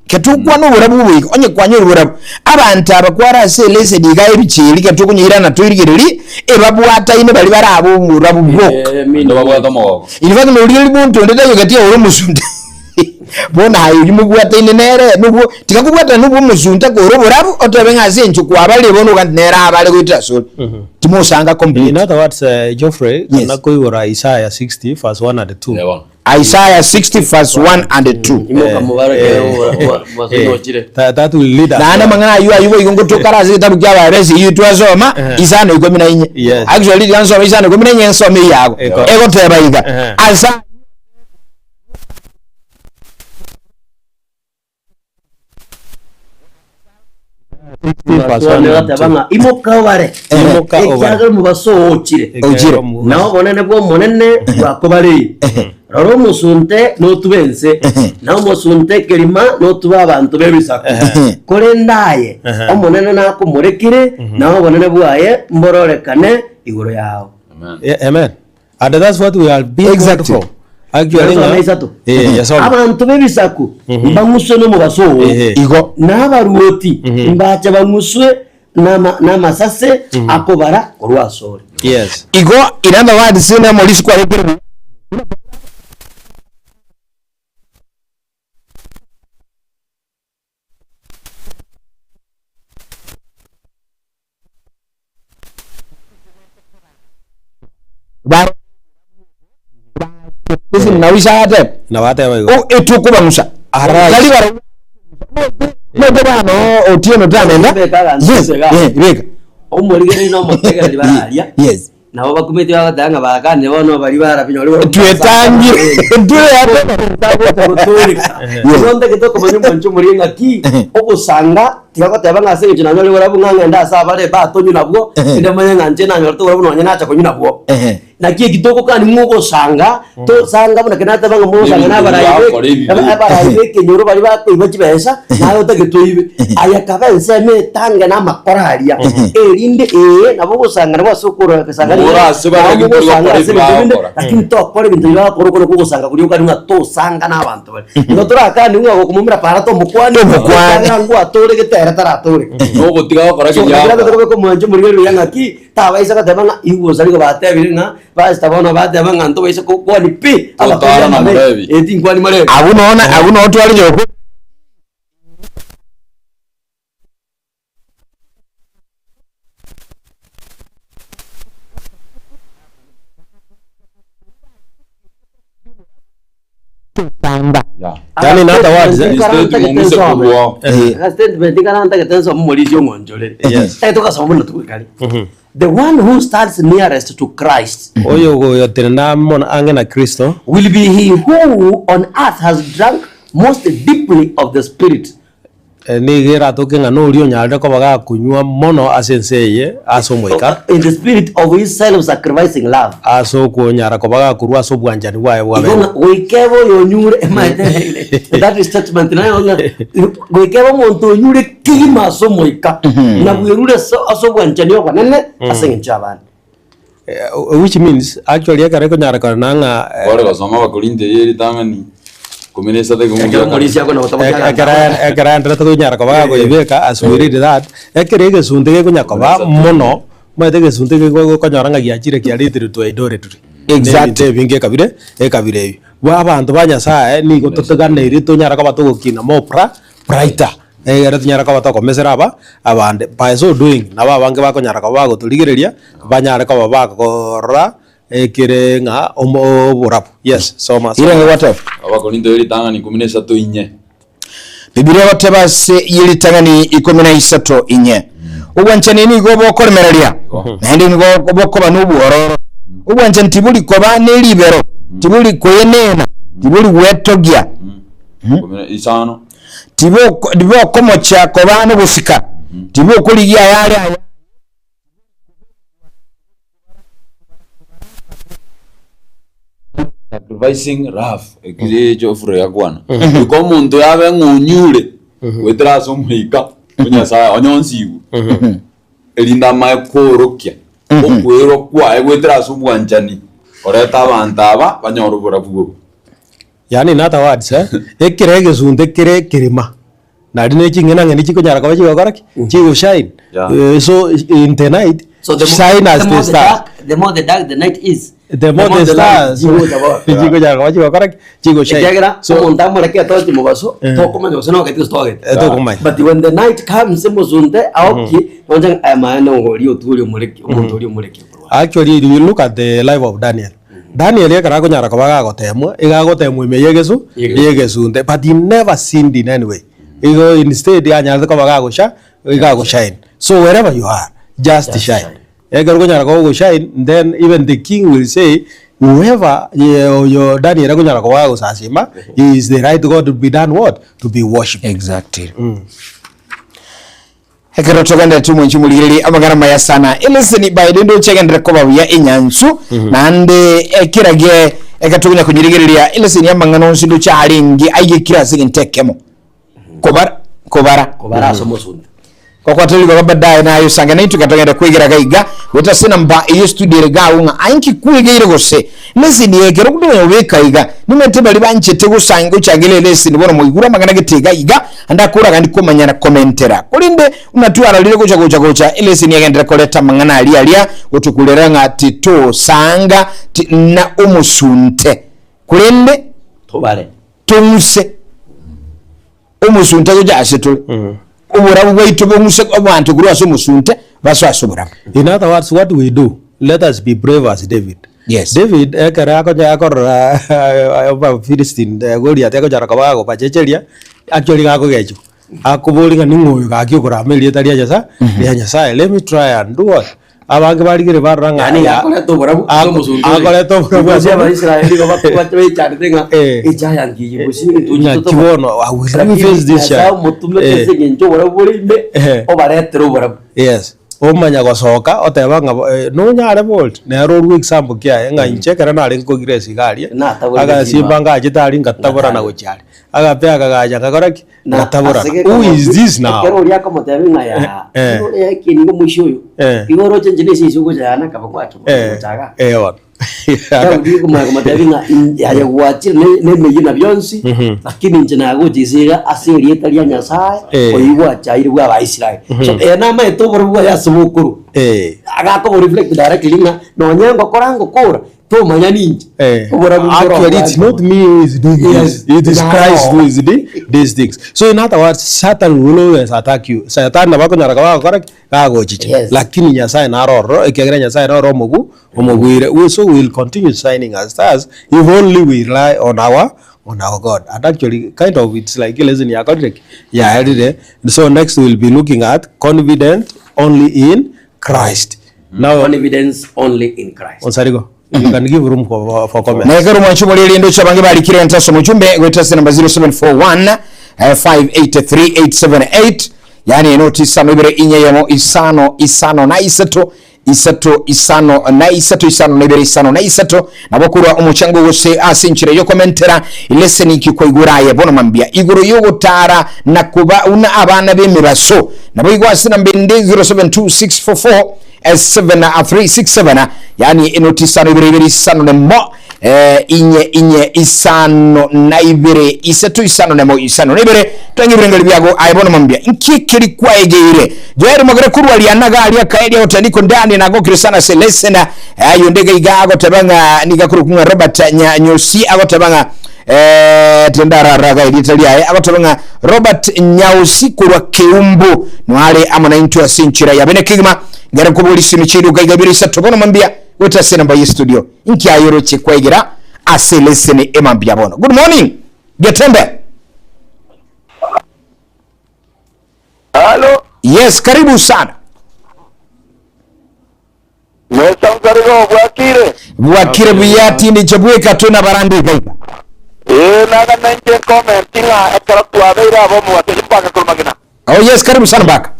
Ketokwana oborabu oboika, onye kwanyora oborabu, abanto aba kware ase eleseni iga ebicheri ekero tokonyeirana toirigererie, ebabwataine baria bare aba oborabu bwoka. Naende babwate omogoko. In fact norigereria monto onde tayogeti ore omosunte bono aye oyio mobwataine nere nobwo tiga kobwatana nobwo omosunte kore oborabu otebe ng'a ase enchwe kwabarire bono ogante nere abare goetera asore. Timosanga In complete. other words, Geoffrey, Yes. kana koigora Isaiah 60 verse 1 and 2. Eh, bono. Isaiah 60 verse 1 and 2. Imoka mobareke omobaso ochire. That, that will lead us. Naende amang'ana ayio ayio boigo ngotokare ase egetabu kia Abaefeso eyio twasoma isano ikomi na inye. Yes. Actually riria nsome isano ikomi na inye nsome eyago. Eko. Egoteba iga, Ehe. ase Verse 1 and Egoteba 2. ng'a imoka obare, Imoka obare. ekiagera omobaso oo ochire. Ochire. Na obonene bw'Omonene bwakobareire. Rora omosunte notube ense, na omosunte ekerima notube abanto b'ebisaku. Korende aye, Omonene nakomorekire, na obonene bwaye mbororekane igoro yao. Amen. Yeah, amen. And that's what we are being Exactly. called for. Actually, Yasoma ng'a- isato. Eh, yasoma. Abanto b'ebisaku mbang'uswe nomobaso oo, Ehe. Igo. na abaruoti mbache bang'uswe nama- namasase akobara korwa asore. Yes. Igo in other words namorisi kwabekerwe Listen, nabo ise agateba Nabo ateba igo. "O, etokobang'usa Arise. tari bara note bano otieno tanenda Beka aganto yes ase iga. eh, beka Omorigereria na omotegereri bararia yes nabo bakumeti bagoteba ng'a bakanire bono baria barabinyore bono twetangire gotoreka igo ntagete okomanya omwancho omoria ng'aki ogosanga tiga goteba ng'a ase eng'encho nanyore borabu ng'a ng'ende ase abare batonywe nabwo inde manye ng'a inche nanyorete oborabu nonye nacha konywa nabwo naki eki togokani ng'a ogosanga tosanga buna kende nateba ng'a mogosanga na abarai Bakora ebibe. abarai ba ekenyoro baria bakoiba chibesa naye otagete oibe aya kaba ensemo etange na amakora aria erinde ee nabo ogosanga nabo ase okorora gosanga More ase bare nabo gokora ogosanga ase ebi ebinto binde bagokora. lakini tokora ebinto biria bagokora okore kogosanga koria okare ng'a tosanga na abanto bare igo torakane ng'a gokomomera para tomokwani Tomokwani. ekiagera ngwatoregete ere taratoregete Nogotiga gokora So, keria ekero agokora. tokobeka omwancho omorigereria oria ng'aki tabaisa goteba ng'a igwe nigo batebire ng'a pastor bono bateba ng'a ntobaisa kokwani pi Totara abakoria na amabe Murebi. eh tinkwani Murebi. Abwo noona abwo noo tware joko. Yeah. Yani in other words, eh, Instead mung'use korwa. Eh. Statement ikarantagete nsome omorisia ong'onchorere. Yes. Tagete ogasoma buna togwekari. The one who stands nearest to Christ Oyo ogoyotenena mono ang'e na Kristo will be he who on earth has drunk most deeply of the Spirit. Nigo eratoke ng'a noria onyarire koba gakonywa mono ase ense eye ase Omoika, In the spirit of his self-sacrificing love. ase okonyara koba gakorwa ase obwanchani bwaye bwa Igo bene. ng'a goika ebe oyonyure emaete that statement nayo ng'a goika ebe omonto onyure kegima ase Omoika na bwerure ase ase obwanchani obonene ase eng'encho y'abande. Which means actually ekero ekonyarekana ng'a Kore gosoma Abakorinto eye ritang'ani 13 ekemungu Ekero gia kane. omorisia akona goteba Ek- kiaganda ekero ekero aenderete konyara koba gakoyebeka as we read that, ekero egesunte gekonya koba mono, omanyete egesunte gekonyora ng'a giachire kiaretire to idolatry. Exactly. Na ebinto ebinge ekabire ekabira ebio. Bo abanto ba Nyasaye nigo toteganeiri tonyare koba togokina more pra brighter, egere tonyare koba tokomesera aba abande. By so doing, nabo abange bakonyara koba bagotorigereria, banyare koba bakorora ekere ng'a omo oborabu. Yes, soma soma. Irenge gwateba. Abakorinto y'eritang'ani 13 inye. Bibilia egoteba ase y'eritang'ani 13 inye, Obwanchani nigo bokoremereria, naende nigo bokoba nobwororo. Obwanchani tibori koba ne ribero, tibori koenena, tibori gwetogia, Ikomi na isano. tiboko- tibokomocha koba nogosika, tibokorigia ayare ayaye. Sacrificing love ekio Geoffrey akwana goika omonto yabe ng'onyure goetera ase omoika o Nyasaye onyonsigwe erinde amaye koorokia okwerwa kwaye goetera ase obwanchani koreta abanto aba banyore oborabu obo. Yaani in other words eh, ekero egesunte kere ekerima, nari ne ching'enang'eni chikonyara koba chigokora ki? Chigoshine. Yeah. Eh, so in the night, So the mo- shine as the the more the stars. dark, the more the dark the night is, The more the light stars chigocha bono. chikonyara koba chigokora ki? Chigoshine. Ekiagera So omonto amoreke etochi mobaso Eh. tokomanya gose nogeti gose togeti. Eh, tokomanya. But when the night comes omosunte aokie nonye ng'a aya maene oria otuoria omoreki omonto oria omoreki okorwa. Actually, if you look at the life of Daniel, Daniel ekero akonyara koba gagotemwa, iga agotemwa ime y'egesu y'egesunte, but he never sinned in any way. Igo instead anyarete koba gagosha iga agoshine. So wherever you are, just Just shine. shine. Ekero okonyara koba ogoshine, then even the king will say, whoever ye oyo Daniel akonyara koba gagosasima, he is the right God to be done what? To be worshipped. Exactly. Ekero togenderete omwanchi omorigererie amang'ana amaya sana eleseni by rende ochegenderere koba buya enyansu naende ekirage ekero tokonya konyerigereria eleseni amang'ana onsi ndoche arenge aigekire ase egento ekemo kobara kobara Kobara ase omosunte. Gokwata ribaga baadaye naye osange naintwe ekero togende kwegera iga iga goeta ase enamba eye estudio ere iga agwo ng'a aye nki kwegeire gose leseni eye ekero okonya kobeka iga nimanyete baria banchete gosanga gochangera eleseni bono moigure amang'ana gete iga iga Ande akoraga ndi komanya na komentera. Korende buna twarorire gocha gocha gocha, eleseni egenderere koreta amang'ana aria aria gotokurera ng'a titosanga ti na omosunte, korende Tobare. tong'use omosunte gocha ase tore. Oborabu bwaito bong'use abanto korwa ase omosunte basoe ase oborabu. In other words, what we do, let us be brave as David. Yes. David ekero akonya akorora Abafilistin Goliath akochara koba agobachecheria, actually gakogechwa, akoboria ng'a ning'o oyo gaki okorama erieta ria Nyasae ria Nyasaye, let me try and do what? Abange barigire barora ng'a Yaani aya- akoreta oborabu ase ako- omosunte ore. akoreta oborabu Because ase omo- Abaisraeli igo bakwate baichanete ng'a Eh. egiant eye gose intwe Ng'a totoba- ki bono, I will really Lakini face this Nyasaye giant. omotumete Eh. ase eng'encho oborabu bore ime, Eh. obaretere oborabu. Yes. Omanya gosoka oteba ng'a bo nonyare bori, nere orue ekisambo kiaye ng'a inche ekero narenge kogira esiga aria, Nataborire agasimba chimba. ngachete aria ngataborana Ngatari. gochia aria, agapea akagacha ngakora ki? Na Ngataborana. ase Who is gekomoti, this now? ekero oria akomotebia ng'a yaa, Eh. igo ore ekieni iga omoisia oyo, Eh. igo oroche inche nese ase ogocha yane akaba gwacha Eh, gocha igaa. eh bono. Daudi okomanya komotebia ng'a in- aye gwachire ne- nemeyio na bionsi, lakini inche nagocha ase iga ase erieta ria Nyasaye, Eh. oyio gwachaire bwa Abaisraeli. So eye namaete oborobwo bwaye ase bokoro. Eh. Agakobo reflect directly ng'a nonye ngokora ngokora, tomanya ninche. Eh, Oborabu mboro actually it's not me who is doing Yes. this it is No. Christ who is doing these things so in other words Satan will always attack you Satan nabo akonyara koba agokora ki gagochicha Yes. lakini Nyasaye naro ororo ekiagera Nyasaye noro omogu omogwire we so we will continue shining as stars if only we rely on our on our God and actually kind of it's like a lesson yakorire ki yaerire so next we will be looking at confident only in Christ now Confidence only in Christ. Onsarigo you can give room for, for comments Na ekero mwanche omorero rende oche abange barikire ente ase omochumbe goeta ase namba 0741 583 878 yaani enoti isano ibere inye eyemo isano isano na isato isato isano na isato isano na ibere isano na isato nabo korwa omochango gose ase enchera yokomentera eleseni ki kwaigure aye bono mambia igoro yogotara na koba una abana b'emebaso nabo igo ase namba ende 072644. 7367, yaani enoti isano ibere ibere isano nemo inye inye isano na ibere isato isano nemo isano na ibere twenge ebirengeri biago aye bono mambia nki ekeri kwaegeire Joel Mogere korwa rianaga aria kaeria gotandiko ndani nagokire sana ase lesson ayo ndege iga agoteba ng'a niga korokwa ng'a Robert Nyanyosi agoteba ng'a tindararaga erieta riaye agoteba ng'a Robert Nyausi korwa Keumbu noare amo naintwe ase enchera ya bene kegima ngere nkobori simi chiduka iga ibere isato bono mambia goeta ase enamba ye studio inki aye oroche kwaegera ase lesson emambia bono. Good morning Getembe. Halo. Yes, karibu sana. Mesa Mzarigo, bwakire? Bwakire buya tindi bweka tuna barande gaiga. Ee, naga nainche comment ng'a ekero twabeire abo omogati mpaka korwa magena. Oh yes, karibu sana baka.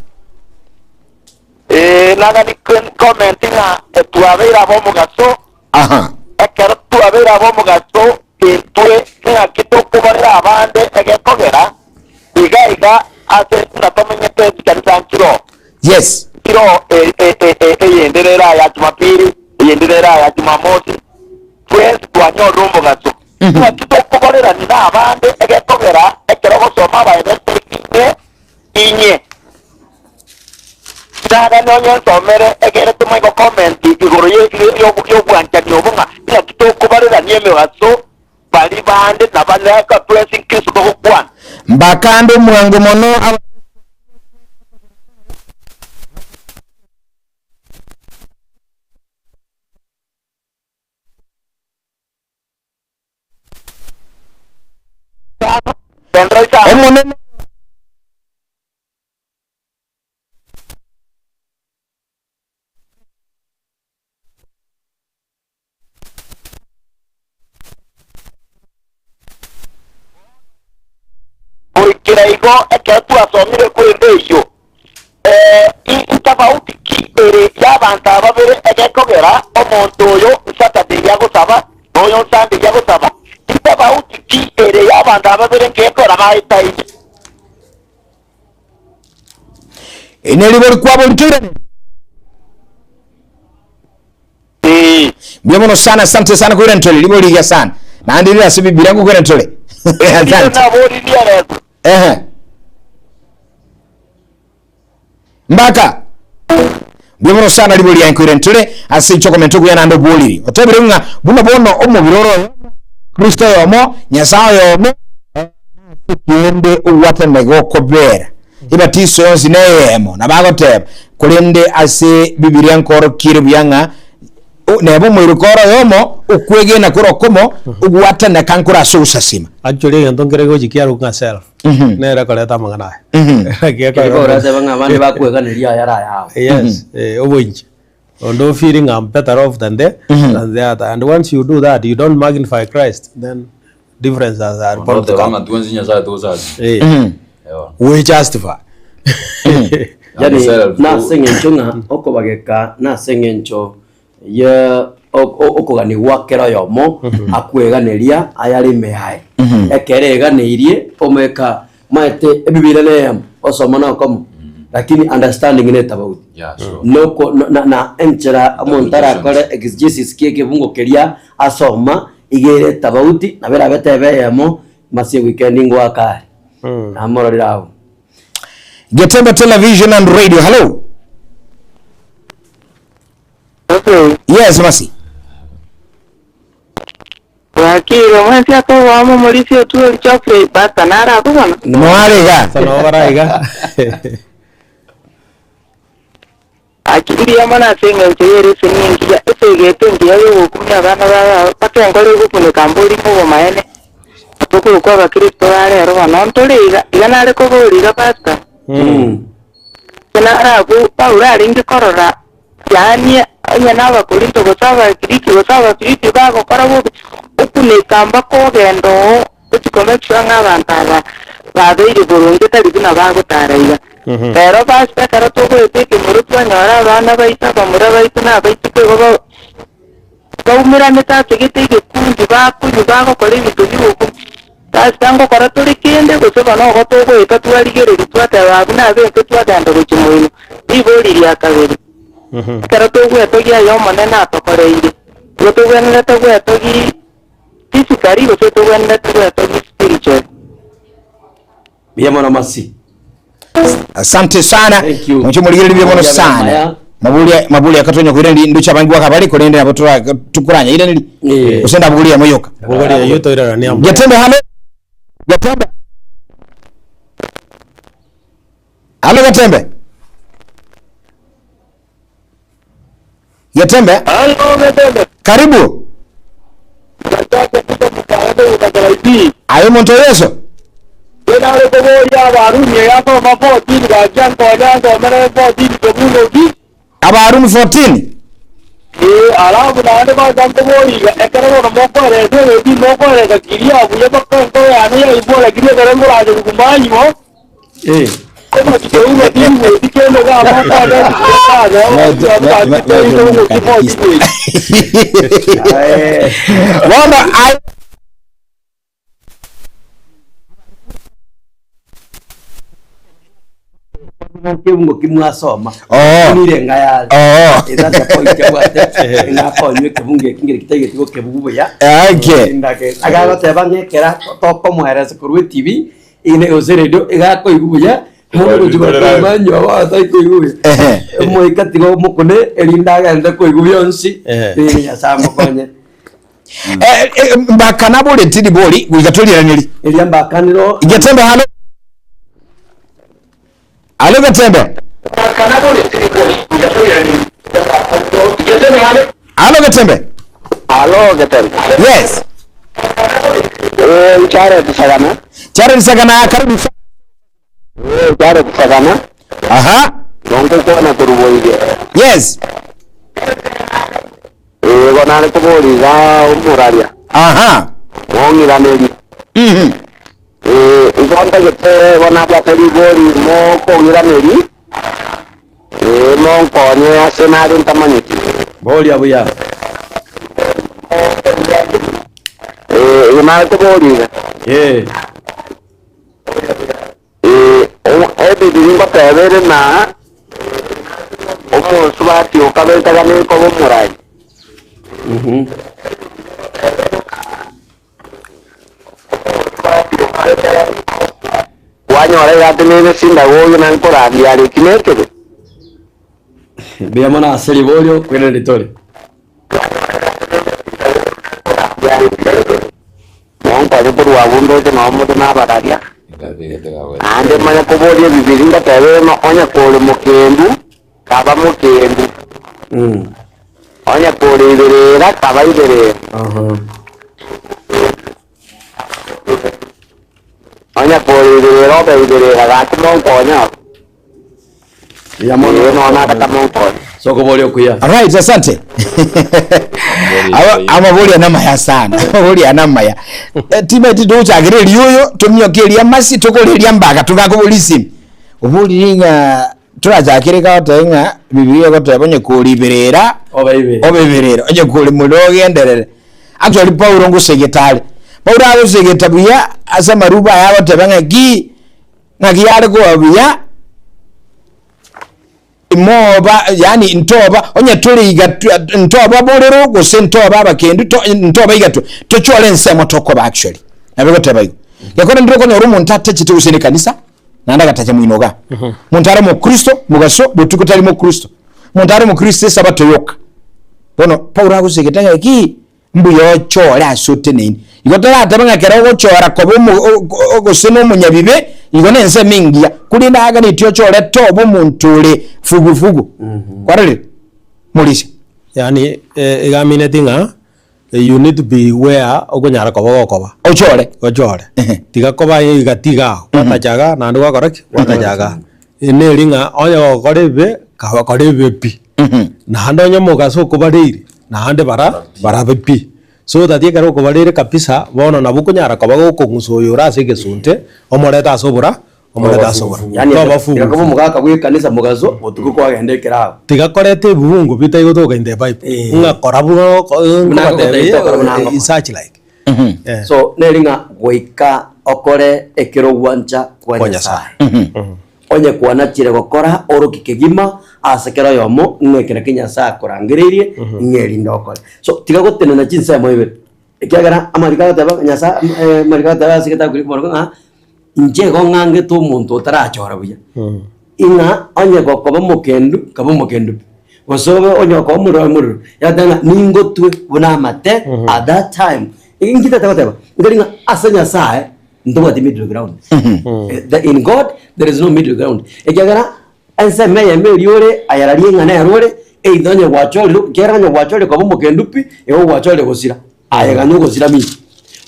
Ee, naga ni comment ng'a twabeire abo omogaso. Aha. Ekero twabeire abo omogaso intwe ng'aki tokobarera abande egekogera iga iga ase buna tomenyete chikanisa nchiro. Yes. Kiro eyende nere aya Jumapili, eyende nere aya Jumamosi, twensi twanyorire omogaso. Naki tokoborerania nabande egekogera ekero ogosoma abaebete inye inye. Nagane onye nsomere egere tomanye gocomment igoro y'obwanchani obo ng'a naki tokobarerania emegaso bari bande na baria twensi Kristo togokwana. Mbakande omwango mono aba. Omonene. Goikera igo, ekero twasomire korende eyio, intafauti ki ere y'abanto aba babere egekogera omonto oyo Saturday agosaba na oyo Sunday agosaba? Intafauti ki ere y'abanto aba babere nkekora baetaine? Neribori kwabo ntoirane. Mbuya mono sana, asante sana koira ntore ribo rigiya sana. Naende rire ase Bibilia ngokoira ntore. Asante. Ehe. Mbaka. Mbuya mono sana ribo riaye nkoira ntore ase inche okomenta okuya naende obworiri. Otebire ng'a buna bono omobere ore oyomo, Kristo oyomo, Nyasae oyomo, nase kende ogwatanana gokobera. Ebatiso yonsi neyemo, nabo agoteba, korende ase Bibilia nkorokiire buya ng'a neba omoiroka ore oyomo, okwegena kore okomo, ogwataneka nkore ase ogosasima. Actually egento nkere gochi kiarokwa ng'a self, nere ekoreta amang'ana aya. Naki Ekero ekogera oratebe ng'a abande bakweganeria aya are ayao. Yes, oboinche. Onde o feeling I'm better off than the, than the other. And once you do that, you don't magnify Christ, then differences are bound to Oteba come. ng'a twensi Nyasaye togosasia. Eh, Ewa. we justify. Yani Yourself. nase eng'encho ng'a okobageka nase eng'encho ya okoganigwa kera oyomo akweganeria ayare ime yaye. Ekero eganeirie omeka Omanyete ebibiira neyemo, gosoma nokomo, lakini understanding netabauti. Yeah, sure. Noko na, na, na enchera omonto arakore exegesis kia ekebungo keria asoma iga ere etabauti, nabo erabe etebe eyemo, mase weekend ngoaka are. Namororire abwo. Getembe Television and Radio. Hello. Yes, Mercy. Bwakire omwensi ase oboamo omorisia otuori Geoffrey Pastor nare abwo bono? Noare iga. Asa nabo bare aiga. Aki mbuya mono ase engencho y'ereseni engiya, esegete engiya y'ogokumia abana babo mpaka enkoro egokuneka mborimo obomaene, tokorokwa abakristo ba rero bono ntore iga, iga nare koboria iga Pastor, nare abwo Paulo arenge korora Yaani onye n'Abakorinto gose Abagiriki gose Abafilipi bagokora bobe, okuneka mpaka ogenda oo gochia komake sure ng'a abanto aba babeire boronge tari buna bagotara iga. Rero basi ekero togoeta ekenyoro twanyora abana baito abamura baito na abaiseke igo ba baumeranete ase gete egekundi bakonywa bagokora ebinto bi'obokumia. Basi ngokora tore kende gose bono igo togoeta twarigereria twateba abwo nabe intwe twagenda gochia moino. Ribori ria kabere. Ekero togwetogia aya Omonene atokoreire, igo togwenerete gwetogia physically gose togwenerete gwetogia spiritually. Mbuya mono Masi. Asante sana. Thank you. Mwanche morigereria buya mono Maburi sana. maya. Maburi maburi akatonya koiraneri ndoche abangi bwakabare korende nabo tora tukoranya iraneri. Eh. Gose ndabuguria moyoka. Bogoria eyio toireranie amo. Getembe halo. Getembe. Halo Getembe. Getembe. Halo Getembe. Karibu. Aye omonto Yeso. Nare koboria Abarumi eyasoma 14 gachia nkonya nsomere 14 kebungo ki. Abarumi 14. Ee, alafu naende gocha nkoboria iga, ekero bono mokoeresa egoti mokoeresa kiria buya mpaka enkoro yane yaigwa lakini ekero nkorache kumanywa, Eh. Bono aye Kebungo ki mwasoma. Oo. Nire ngaya. Oo. That's the point yabwate. Ngakonywa ekebungo eki ngere kitageti gokebugu buya. Okay. Ndake. Agagoteba ng'ekera tokomoeresa korwa etv ine gose radio igakoigwa buya. Ehe. Omoika tiga omokune erinde agende koigwa bionsi. Ehe. Rinde Nyasaye amokonye. Eh, eh, mbaka naboreti ribori goika toriraneri. Eria mbakanero Getembe halo. Alo Getembe. Alo Getembe. Alo Getembe. Yes. Eh, Jared Sagana. Jared Sagana karibu. sa- Eh, Jared Sagana. Aha. Nongo kwana kuruboige. Yes. Eh, gonare kuboriga omuraria. Aha. Mong'iraneri. Mhm. Eh, igo ntagete bona bwate rigori mokong'iraneri. Eh, monkonye ase nare ntamanyeti. boria buya. Eh, igo nare kuboriga. Eh. Eh, ebibiri ngotebere na omonsu batioka betaga nikoba omorai. Mhm. Wanyora egate nere sindagoyo na nkorandia are kinekebe. Mbuya mono ase riborio kwene ritore. Monkonye korwa abwo ndoche noo mote nabararia. Naende manye koboria ebibiri ngotebere no onye kore mokendu kaba mokendu. Mm. Onye kore iberera kaba iberera. Aha. Onye kore iberera obe iberera gaki monkonye abwo. Mbuya mono. Ee nonya akata monkonye. Soko boria okuya. Alright, asante. Aba- Amabori anamaya sana. Amabori anamaya. Eh, Timeti tuchakire riuyo tumiokeria masi tukoreria mbaga tugakuburisi. Oburi ng'a turachakire gote ng'a Biblia goteba onye koriberera Obe ibe. obeberera onye kori muri ogenderere. Actually Paulo ngusegeta are. Paulo agusegeta buya ase amaruba aya agoteba ng'a ki ng'aki yare koba buya moba yani ntoba onye turi igatu ntoba borero gose ntoba abakendu to, ntoba igatu tochore ensemo tokoba actually nabigoteba igo gekora ndiro konyora omonto atachete gose ne kanisa naende agatacha moinoga monto are omokristo mogaso botuko tari mokristo monto are omokristo esabato yoka bono Paulo agosegete ng'a ki mbuya ochore ase oteneine igo torateba ng'a ekero ogochora koba omo o- o- gose na omonyabibe igo na ensemo engiya korende aganeti ochore toba omonto ore fugufugu kwarorire morisia. Yaani eh, iga amineti ng'a you need to be where okonyara koba gokoba. Ochore. Ochore. Ehe. Tiga koba iga tiga gwatacha iga naende gwakora ki? Gwatacha iga. Neri ng'a onye gokora ebibe kaba kora ebibe pi. Naende onye omogaso okobareire naende bara barabe pi. So that ekero okobareire kabisa bono nabo okonyara koba gokong'usa oyo ore ase egesunte omorete ase obora omorete ase obora. Yani Toba fugu. yakobo omogaka bwa ekanisa mogaso botuko kwagenda ekerao. Tiga koreta ebibungo bitaigotoka in the bible. Eh. Ng'a kora buna Buna nkogotebia ngokotebia, buna ngokora. such like. Eh. So neri ng'a goika okore ekero gwancha kwa Kwa Nyasaye. Nyasaye. Onye kwanachire gokora oroki kegima ase kera oyomo ng'a eke nakio Nyasae akorangereirie ng'a erinde okore. So tiga gotenena chinsemo ibere, ekiagera amariko agoteba ng'a Nyasae amariko agoteba ase egetabu keria ki'oboroko ng'a inche igo ng'angete omonto otarachora buya, ing'a onye gokoba omokendu kaba omokendu pi, gose obe onye gokoba omorero obe omorero, egoteba ng'a ningotwe buna amate at that time. Inki tata goteba? Nkeri ng'a ase Nyasaye ntobwati middle ground. The in God there is no middle ground. Ekiagera ensemo eyemo eria ore aye raria eng'ana ere ore, either onye gwachorire ekiagera onye gwachorire koba omokendu pi, igo gwachorire gosira, aye ganya ogosira minto.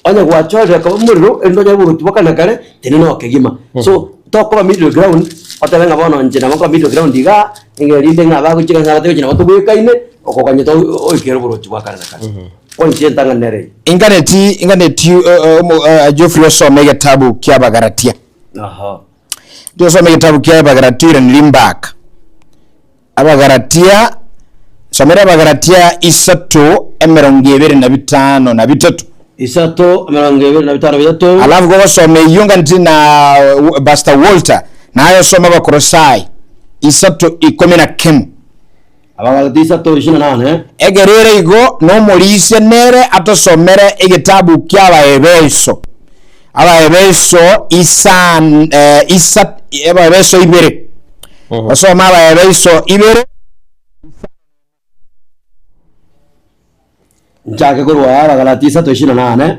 Onye gwachorire koba omorero erinde onyare oboruoti bwa kare na kare, tenena oo kegima. So tokoba middle ground, otebe ng'a bono inche nabo nkoba middle ground igaa, nigo erinde ng'a abagochika ng'a abatebe nabo tobwekaine, okoganyete oikere oboruoti bwa kare na kare. Point entang'ani nere eye. Inganeti inganeti Geoffrey osome egetabu kia Abagalatia. Aha. Osome egetabu kia Abagalatia oiraneri mbaka. Abagalatia somera Abagalatia isato emerongo ebere na bitano na bitato. Isato emerongo ebere na bitano bitato. Alafu gogosoma eyio nganeti na Pastor Walter naye osome Abakolosai isato ikomi na kemo. Abagalati isato isini na nane. Ekero ere igo, nomorisia nere atosomere egetabu ki'Abaefeso, Abaefeso isan, eh, isa, Abaefeso ibere. Osome Abaefeso ibere. Nchake korwa Abagalati isato isini na nane.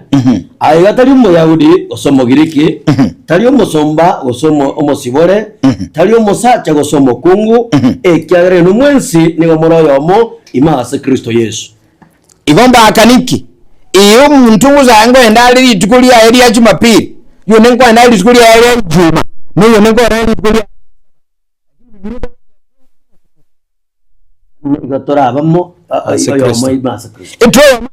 Aiga tari Omoyahudi gose Omogiriki, tari omosomba gose omosibore, tari omosacha gose omokungu, ekiagera inwe mwensi nigo more oyomo ime ase Kristo Yeso. Igo mbaakani ki? Ee, omonto omosae nkoenda are rituko riaye ria Jumapili, oyonde nkoenda are rituko riaye ria Ijumaa, na oyonde nkoenda are rituko ria Igo torabamo Ase oyomo Kristo. ime ase Kristo. Intwe oyomo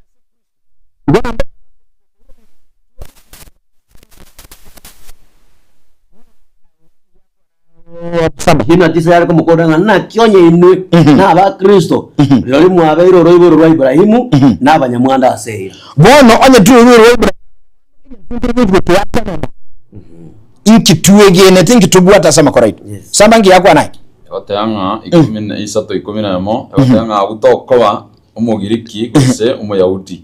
Ishirini na tisa yare komokora ng'a naki onye inwe naba Kristo, rirorio mwabeire oroiboro rwa Ibrahimu, na abanyamwando ase eira. Bono onye toroiboro rwa Ibrahimu, inki twegenete, inki tobwate ase amakoro aito? Yes. Samba nki yakwana aye? Egoteba ng'a ikomi na isato ikomi na emo, egoteba ng'a abwo tokoba Omogiriki gose Omoyahudi,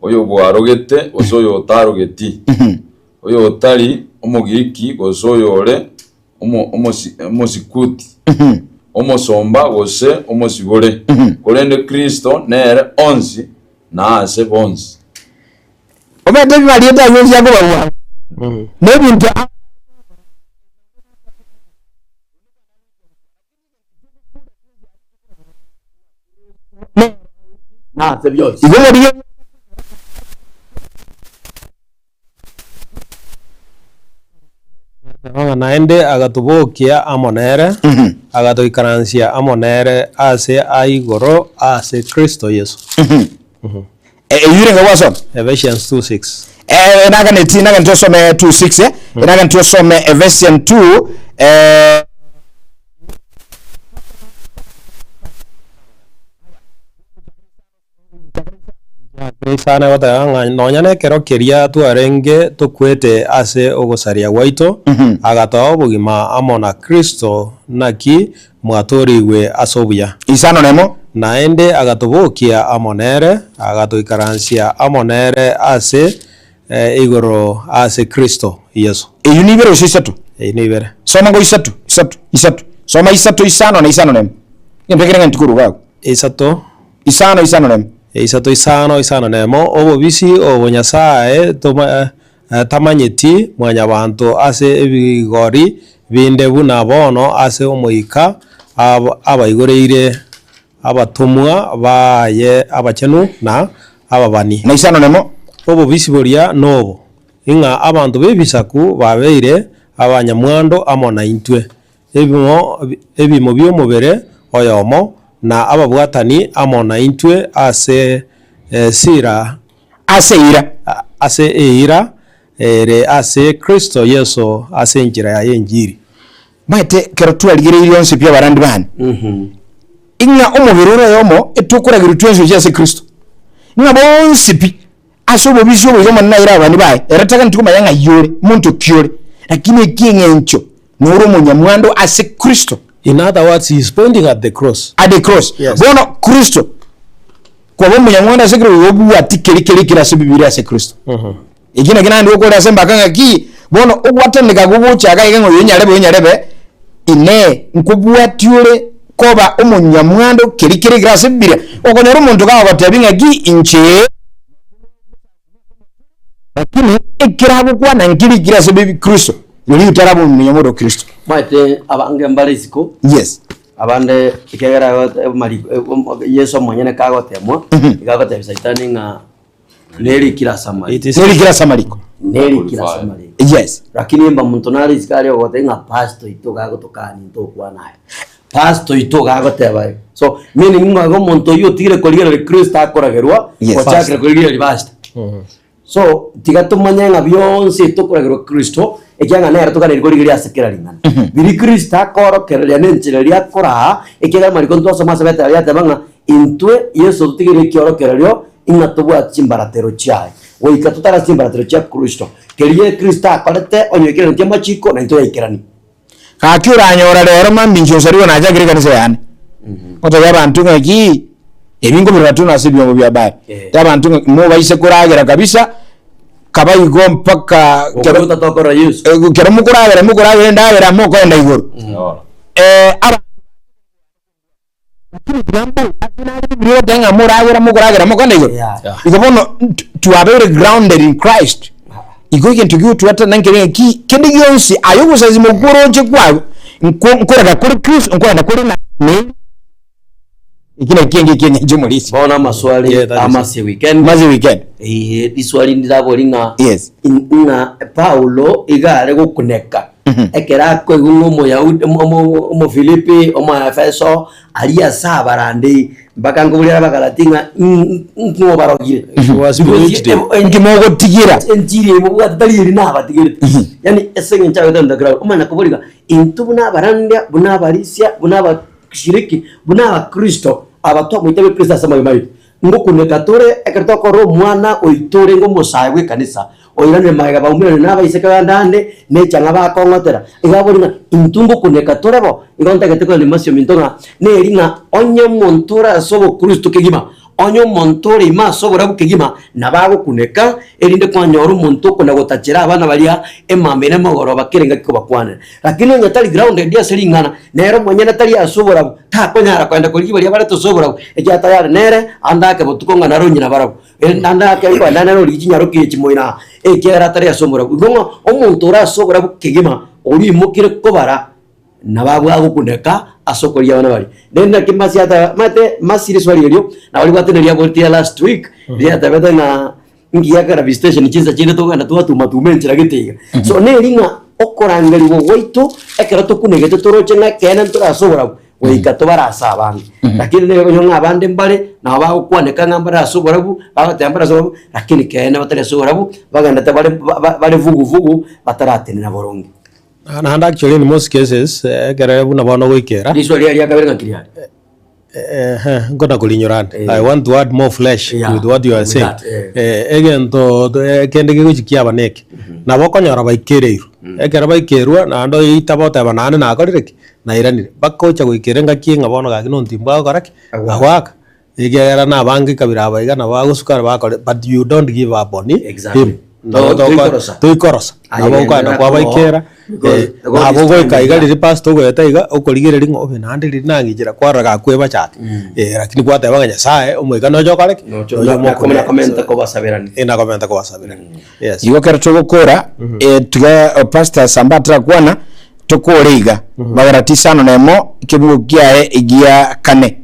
oyobwarogete gose oyotarogeti, oyotari Omogiriki gose oyore Omosikuti, omosomba gose omosibore, korende Kristo nere onsi na ase bonsi. Omanyete ebimariete ayio onsi akobarua na ebinto. Nase bionsi. Igo morigie Ng'a naende agatobokia amo nere, agatoikaransia amo nere aase a igoro ase Kristo Yeso. Eyio renge gwasoma? Ephesians 2:6. Eh, naganeti naganeti osome 2:6 eh. Naganeti osome Ephesians 2 eh, Isana egoteba ng'a nonya nekero keria twarenge tokwete ase ogosaria gwaito, agatoa obogima amo na Kristo, naki mwatoorigwe ase obuya. Isano nemo. Naende agatobokia amo nere, agatoikaransia amo nere ase igoro ase Kristo Yeso. Eyio nibere gose isato? Eyio nibere. Soma ngo isato, isato, isato. Soma isato, isano na isano nemo. Egento ekere ng'a ntikorwa iga agwo. Isato. Isano, isano nemo. Isato, isano, isano nemo. Obobisi obo Nyasae toma tamanyeti mwanyabanto ase ebigori binde buna bono ase Omoika abaigoreire abatomwa baye abachenu na ababani. Na isano nemo. Obobisi boria nobo, ing'a abanto b'ebisaku babeire abanyamwando amo naintwe, ebimo bi'omobere oyomo, na ababwatani amo naintwe ase esira. Ase eira. Ase eira ere ase Kristo Yeso ase enchera y'enchiri. Maete ekero twarigereirie onsi pi abarandi bane, ing'a omobere ore oyomo etokoragerwa twensi gochia ase Kristo, ng'a bonsi pi ase obobisi obo iga Omonene aire ababani baye, ere taganeti komanya ng'ai ore, monto ki ore, lakini ekieng'encho. Nore omonyamwando ase Kristo. In other words, he is pointing at the cross. At the cross. Yes. Bono Kristo, koba omonyamwando ase Kristo, obwati keri keri kere ase Bibilia ase Kristo. Eki nakio naende gokora ase embaka ng'a ki, bono ogwataneka gogocha iga iga ng'a oyo nyarebe oyo nyarebe, Inee, nkobwatia ore koba omonyamwando keri kere ekere ase Bibilia? Okonyora omonto kagogotebia ng'a ki, inche Lakini ekero agokwana nkerikire ase Bibi Kristo, rirorio otaraba omonyamwando o Kristo. Omanyete abange mbare isiko, Yes. abande ekiagera agote- amariko Yeso omonyene kagotemwa, iga agotebia saitani ng'a nerikire ase amariko. It is Nerikire ase amariko. Nerikire ase amariko. Yes. Lakini mba monto nare isiko aria ogoteba ng'a pastor oito gagotokania ntokwana aya. Pastor oito gagoteba igo. So meaning ng'a igo omonto oyio otigire korigereria Kristo akoragerwa, Yes. ochakire korigereria pastor. So tiga tomanye ng'a bionsi tokoragerwa Kristo, ekiagera nere toganeiri korigereria ase kera ring'ana. Riria Kristo akorokereria na enchera eria akoraa, ekiagera amariko ntwasoma ase Petero yateba ng'a intwe Yeso ototigeire ekiorokererio Ing'a tobwate chimbaratero chiaye, goika totare ase chimbaratero chia Kristo. Keria Kristo akorete, onye oikeranetie amachiko, naintwe yaikeranie. Gaki oranyora rero mambia inche osarigwe nachakire ekanisa yane. Gotebia abanto ng'a ki, ebi nkobirora tu nase ebiombo bia habari. Eh. Tebia abanto ng'a mobaise koragera kabisa, kaba igo mpaka Okore kero otatokorora Yeso. eh, kero mokoragera mokoragera endagera mokoenda igoro. Eh, aba Lakini tiga mbare ase nare Bibilia egoteba ng'a moragera mokoragera mokona igoro. Yeah. Igo bono twabeire grounded in Christ. Igo egento gigotwatana nkere ng'a ki kende gionsi aye ogosasima okwo oroche kwago nko nkorega kore Kristo nkorenda kore na ne eki nakio kiaye ekieng'encho omorisia. Bono amaswali Yeah, that is- amase weekend. Maze weekend. Eh, riswali ndirabori ng'a Yes. in- ng'a Paulo iga are gokuneka Ekero akoigwa ng'a Omoyahudi, Omofilipi, Omoefeso, aria ase abarandei, mpaka nkoboria Abagalati ng'a ng'o obarogire? He was bewitched. Inki mogotigira? Enchiri eye mobwate tari eri nabatigerete. Yaani ase eng'encho agoeta underground, omanye koboria iga, intwe buna abarandia, buna abarisia, buna abashiriki, buna abakristo, aba twamoitabire Kristo ase amagima aito, Ngokuneka tore ekero tokorora omwana oito orenge omosae bw'ekanisa, oiranire magega baumerane nabaiseke bande ande, ne echang'a bakong'otera. Iga abori ng'a intwe ngokuneka tore bo? Igo ntagete koirania mosio ominto ng'a neri ng'a onye omonto ore ase obokristo kegima, onye omonto ore ime ase oborabu kegima, nabo agokuneka, erinde kwanyora omonto okona gotachera abana baria emambia na emogoroba kera engaki kobakwanera. Lakini onye tari grounded ase ring'ana, nere omonyene tari ase oborabu, takonyara kogenda korigia baria barete ase oborabu, ekiagera tayari nere, ande ake botuko ng'a naro ng'ina barabwo, ande ake nkoenda nere origie chinyaroka echi moino aa, ekiagera atari ase oborabu. Igo ng'a omonto ore ase oborabu kegima, oria oimokire kobara, nabo abwo agokuneka ase okorigia abana baria. Rende naki Mercy ateba, omanyete Mercy riswali erio, nabo ribwate neria aboreti last week, riria atebete ng'a. Ngiya kera visitation chinsa chinde tokogenda twatuma tuma enchera gete iga. So neri ng'a okorangerigwa gwaito ekero tokunegete toroche ng'a ekeene ntore ase oborabu goika tobare ase abange. Lakini nigo okonyora ng'a abande mbare nabo bagokwaneka ng'a mbare ase oborabu bagoteba mbare ase oborabu lakini ekeene batari ase oborabu bagendete bare ba- bare vuguvugu bataratenena boronge. Naende actually in most cases ekere buna bono goikera. Riswa riaye ria kabere ng'aki riare? Ehe, nkona korinyora ande. Eh. I want to add more flesh Yeah, with what you are with saying. that, eh. Eh, egento eh, kende kegochi kiaba neke. Nabo okonyora baikereirwe. Ekero baikerwa naende oitaba oteba naende nakorire ki? Nairanire. Bakocha goikera engaki ng'a bono gaki nontimbu agokora ki? Agoaka. Agoaka. Ekiagera nabange kabira aba iga nabo agosuka bakore but you don't give up on Exactly. him. Nabo To- toko- toikorosa. toikorosa. Aye, Nabo okoenda genderera kwabaikera, koboa, because eh, God is nabo goika standing iga there. riria pastor ogoeta iga, okorigereria ng'a obe naende riria nang'ichera kwarora gakwebachake. Eh, lakini kwateba ng'a Nyasaye, omoika noche okore ki? Noche- Noche na- omokune. nakomenta kobasaberania. Eh, nakomenta kobasaberania. Yes. Igo ekero togokora, eh, tiga eh, Pastor Samba atarakwana, tokore iga. Bagalati isano na emo, ekebugo kiaye egia kane.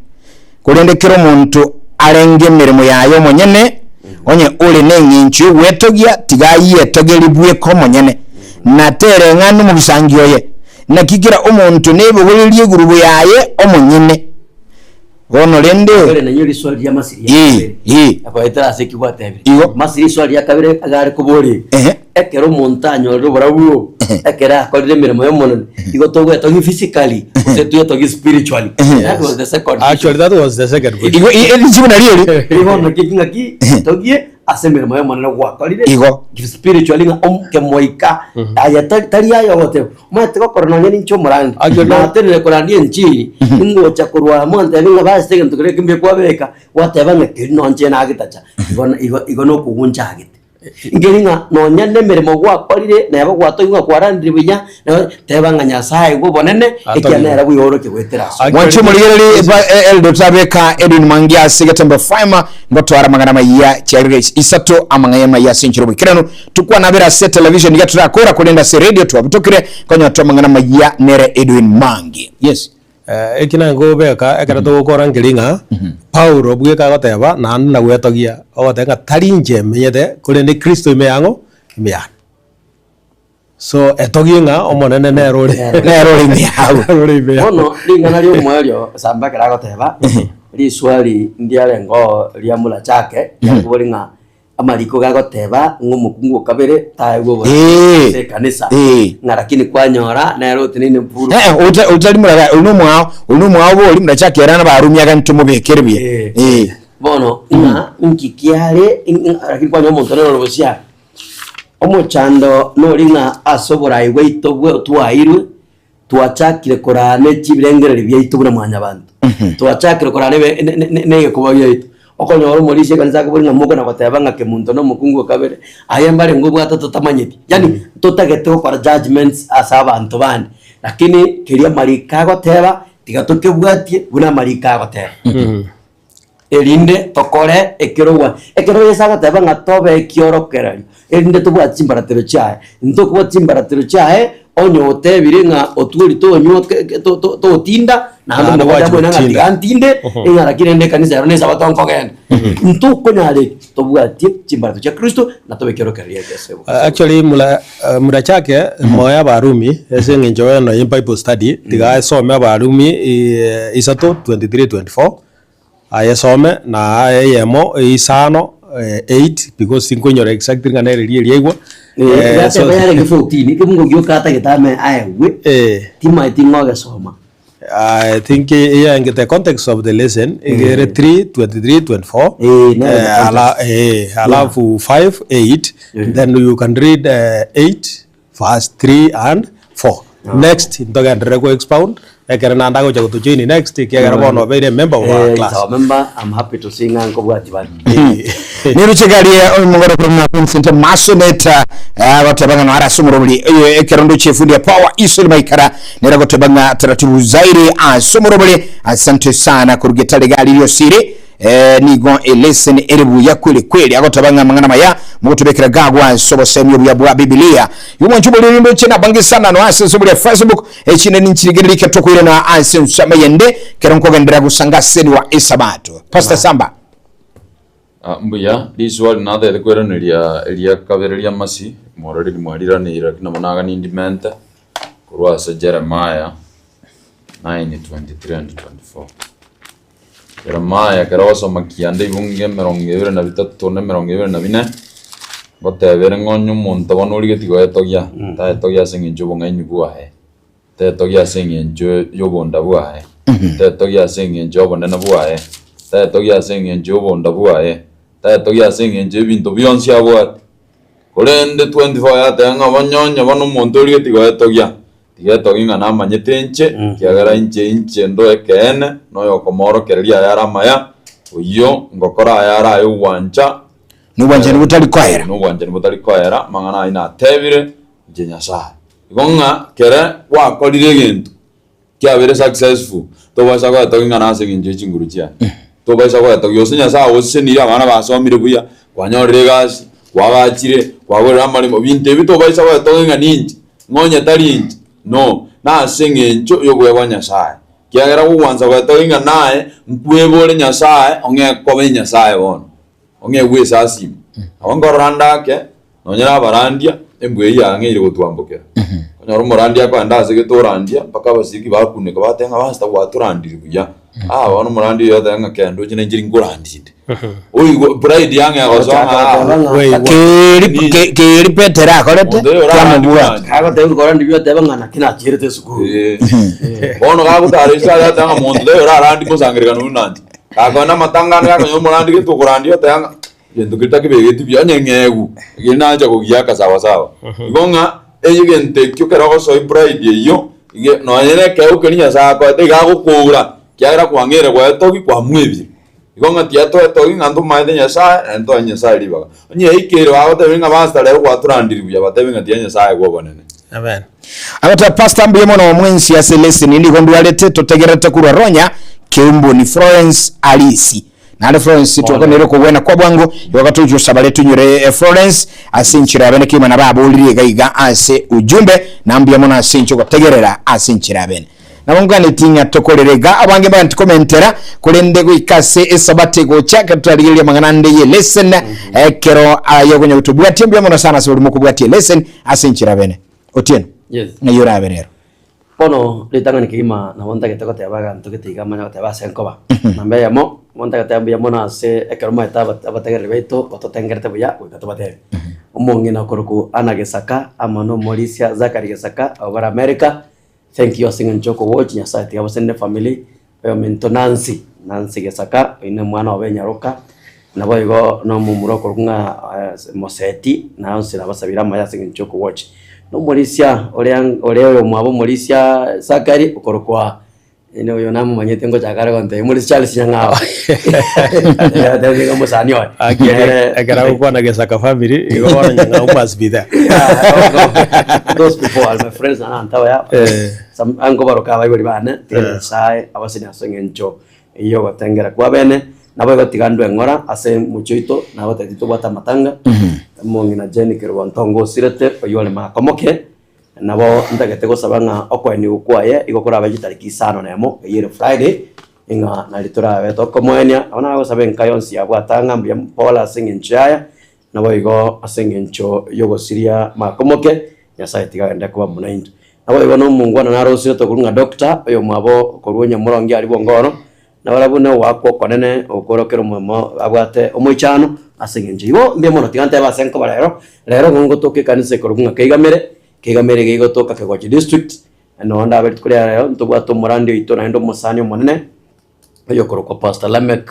Korende kera omonto arenge emeremo yaye omonyene, onye ore neng'encho y'ogwetogia, tiga ayetogerie bweka omonyene, na tereng'ana omogisangio oye. Naki kera omonto nebogorerie egurubo yaye omonyene. Bono rende, Kabere nanywe riswali ria masiri ya Ee, kabere. ee. Akoetera ase eki gwatebire. Igo. Masiri riswali ria kabere agare koboria. Ehe. Ekero omonto anyorire oborabu obo, ekero akorire emeremo y'Omonene, igo togwetogia physically, gose twetogie spiritually. That was the second Actually that was the second question. Igo, i- richibu nario eri. Igo naki ng'aki togie. ase emeremo y'Omonene gwakorire. Igo. Spiritually ng'a kemoika aye tari tari aye ogoteba omanyete gokora nonye ninche omorandi Actually, no. natenenire korandia enchiri ingocha korwa amo ntebi ng'a basi egento keria ekembe kwabeka gwateba ng'a keri nonche nagetacha igo igo igo nokogunchagete. Nkeri ng'a nonya nemeremo gwakorire neba gwatoigwa ng'a kwarandire buya, na teba ng'a Nyasaye bw'obonene, ekiagera nere bw'eorokia goetera ase. Mwanche omorigereri ba Eldo tabeka Edwin Mwangi ase Getembe FM ngotwara amang'ana amayia chiarire isato amang'aya amaya ase enchera oboikeranu tukwanabera ase television iga torakora korende ase radio twabutokire konyotwa amang'ana amayia nere Edwin Mwangi yes. Eki nangobeka ekero togokora nkeri ng'a Paulo bweka agoteba naende nagwetogia, ogoteba ng'a tari inche menyete korende Kristo ime yang'o ime yane. So etogie ng'a Omonene nere ore Nere ore ime yao. nere ore ime yao. Bono ring'ana ri'omoerio Samba ekero agoteba, riswali ndiarenge oo ria Murachake, riakobori ng'a Amariko gagoteba ng'a omokungu o kabere taegwe oboronge Eh. ase ekanisa, Eh. ng'a lakini kwanyora nere oteneine mpuru. Eh, eh, ota- otari muraga oyu nomwao oyu nomwao bori murachake erana barumia agani tomobekere buya Eh. Eh. Bono ng'a inki kiare ing- ing- lakini kwanyora omonto nere ore bosio aa. Omochando nori ng'a ase oborai bwaito bwe twairwe, Twachakire koraa ne chibirengererio biaito buna mwanyabanto. Twachakire koraa nebe ne- ne- ne egekoba giaito. Okonyora omorisia ekanisa akobori ng'a mokona goteba ng'a kemunto na omokungu o kabere, aye mbarenge obwate totamanyeti. Yaani totagete gokora judgements ase abanto bande, lakini keria amariko agoteba, tiga tokebwatie buna amariko agoteba. Erinde tokore ekerogwa. Ekero Yeso agoteba ng'a tobe ekiorokererio, erinde tobwate chimbaratero chiaye. Intokobwata chimbaratero chiaye, onye otebire ng'a otwori tonywa ke- ke- to- to- totinda, naende Naende omogote gwachi amwene ng'a gotinda. tiga ntinde, ng'a lakini rende ekanisa ero nesabato nkogenda. Intokonyara eki, tobwatie chimbaratero chia Kristo, na tobe ekiorokererio ase ase Actually mura murachake moe Abarumi ase eng'encho bono ye Bible study, tiga asome Abarumi isato 23 24. Ayesome na aye eyemo isano eight because tinkoinyora exactly ng'a nere riria riaigwa. So- Yateba yarenge 14 ekebungo gioka atagete ame aegwe timaeti ng'a ogesoma. I think eyenge the context of the lesson igere 3 23 24 Eh, nere the alafu 5 8 then you can read 8 Verse 3 and 4. Next, ntogenderere ko expound, ekere naende agocha gotojoin next, ekiagera bono obeire a member of our Eh, class. is our member, I'm happy to see ng'a nkobwati bare. Niruche gari omogoro korwa Vincent Masoneta agoteba ng'a noara ase omorobori oyo ekero ndoche efundi ya power isori maikara nere agoteba ng'a taratibu zairi ase omorobori asante sana koruga etare gari riosire Eh, nigo eleseni ere buya kweli kweli, agoteba ng'a amang'ana maya mogotobekera gagwa ase obosemi obuya bwa Bibilia. Igo mwanche oboriri ndoche nabange sana no ase ensemo ya Facebook, echinde ninchirigererie ekero tokoirana ase ensemo eyende ekero nkogenderera gosanga ase wa Esabato. Pastor Samba. Ah, mbuya, riswali natagete koiraneria eria kabere ria masi, mororeri mwariraneirie lakini nabo nagani ndimente, korwa ase Jeremiah 9:23 and 24. Yeremia ekero agosoma kianda ebibungo 23 na 24, ngotebere ng'a onye omonto bono origetie goetogia, taetogia ase eng'encho y'obong'aini bwaye, tetogia ase eng'encho y'obonda bwaye, tetogia ase eng'encho y'obonene bwaye, tetogia ase eng'encho y'obonda bwaye, tetogia ase eng'encho y'ebinto bionsi abwate. Korende 24 yateba ng'a banyonye bono omonto origetie goetogia, Tiga etogi ng'a namanyete inche, ekiagera inche inche ndo ekeene, na oyokomoorokereria ayare amaya, oyio ngokora ayare ay'ogwancha, Nobwanchani botari koera. nobwanchani botari koera, amang'ana ayio natebire inche Nyasae. Igo ng'a kere gwakorire egento kiabeire successful, tobaisa goetogia ng'a nase eng'encho ye chinguru chiaye. Tobaisa goetogia gose Nyasae agosesenirie abana basomire buya, kwanyorire egasi, kwagachire, kwagorire amaremo, binto ebi tobaisa goetogia ng'a ninche. Ng'onye tari inche, no, nase engencho y'obuya bwa Nyasae. Ekiagera gogwansa gwetogia ng'a naye nkwebore Nyasae, ong'e koba enyasae bono, ong'e gwesasima. Nabo nkorora ndake, nonye nabarandia, embwa eyio yang'eire gotwambokera. Okonyora omorandia akoenda ase gete orandia, mpaka abasiriki bakuneka bateba ng'a pastor gwatorandirie buya. Ah bono omorandia oyio oteba ng'a kenda oche nainche rinkorandie inde. Oigwa pride yang'ea gosoa ng'a ah, Weigwa. Keri Ni- ke- keri Petero akorete Omonto oyo orarandie kiamobwata. orandie. Agoteba korandi bioteba ng'a naki nachiirete esukuru. Eh. Bono gagotara ase aye ateba ng'a monto taiyo orarandie mosangererekano buna inche. Gakogenda amatanga ande gakonyora omorandi gete okorandia oteba ng'a. Gento keria takebegeti buya, onye ng'egu, ekeri nacha kogiaka sawa sawa. Igo ng'a egento ekio ekero ogosoa pride eyio, ige nonye na ekeegwa keria Nyasaye akoete iga agokoura, ekiagera kwang'eire gwetogi kwamwebire. Igo ng'a tiga twetogie ng'a ntomaete Nyasaye, naende toe Nyasaye ribaga. Onye yaikeire bagotebia ng'a pastor rero kwatorandiri buya, batebe ng'a tiga Nyasaye aegwe obonene. Amen. Agoteba pastor mbuya mono mwensi ase lesson nigo ndwarete totegererete korwa Ronya Keumbu ni Florence Alisi. Naende Florence twakoneire okogwena kwa bwango igo gatochia osabare tonyore eh, Florence ase enchera yabene kegima nabo aborire iga iga ase ujumbe na mbuya mono ase inche ogotegerera ase enchera yabene. Nabo nganeti ng'a tokorere iga abange mbaganeti komentera korende goika ase esabato egocha ekero twarigereria amang'ana ande ye lesson ekero aye okonya gotobwatia mbuya mono sana ase baria mokobwatia elesson ase enchera yabene. Otieno, Yes. ng'ai orabe rero? Bono ritang'ani kegima nabo ntagete goteba aganto gete iga manya goteba ase enkoba. Namba eyemo, nigo ntagete mbuya mono ase ekero maete abategereri baito batotengerete buya goika tobatebi. Omong'ina okorokwa Anna Gesaka amo na omorisia Zachary Gesaka abwo bare America, thank you ase eng'encho yokowochi Nyasaye tiga abasende efamiri, oyominto Nancy, Nancy Gesaka oyio na omwana obo enyaroka, naboigo na omomura okorokwa ng'a Moseti, na onsi nabasabire amaya ase eng'encho yokowochi. Na omorisia oria oria oyomwabo omorisia Zachary okorokwa ine oyo namomanyete ngochaka are gontebia omorisia Charles Nyang'ao atebi nigo omosani oye. Aki Nere ekero agokwana Gesaka family, igo bono Nyang'au must be there. Those people are my friends na abanto abaya Eh. Some nkobaroka abaibori bane tiga Nyasaye abasenie ase eng'encho ey'ogotengera kw'abene, naboigo tiga ndwe ng'ora ase omochie oito, nagotebi titobwate amatanga, omong'ina Jane Kerubo Ntongo osirete, oyio ore makomoke, nabo ntagete gosaba ng'a okoenigwa kwaye igo korabe chitariki isano na emo, eyio ere Friday, ng'a nari torabe tokomoenia, nabo nagosaba enka yonsi yabwate ng'a mbuya pole ase eng'encho yaya, Naboigo ase engencho y'ogosiria makomoke, Nyasae tiga agende koba buna intwe. Naboigo nomongwana narosire tokorwa ng'a doctor, oyomwabo korwa onyamoronge aria bwongo oro, nabarabwo nogoakwa okonene okorokera omomo abwate omoichano ase engencho igo mbuya mono tiga ntebe ase nkoba rero, rero nigo ngotoka ekanisa ekorokwa ng'a Keigamere, Keigamere iga egotoka Kegochi district, noo ndabe rituko ria rero ntobwate omorandi oito naende omosani omonene, oyokorokwa Pastor Lameck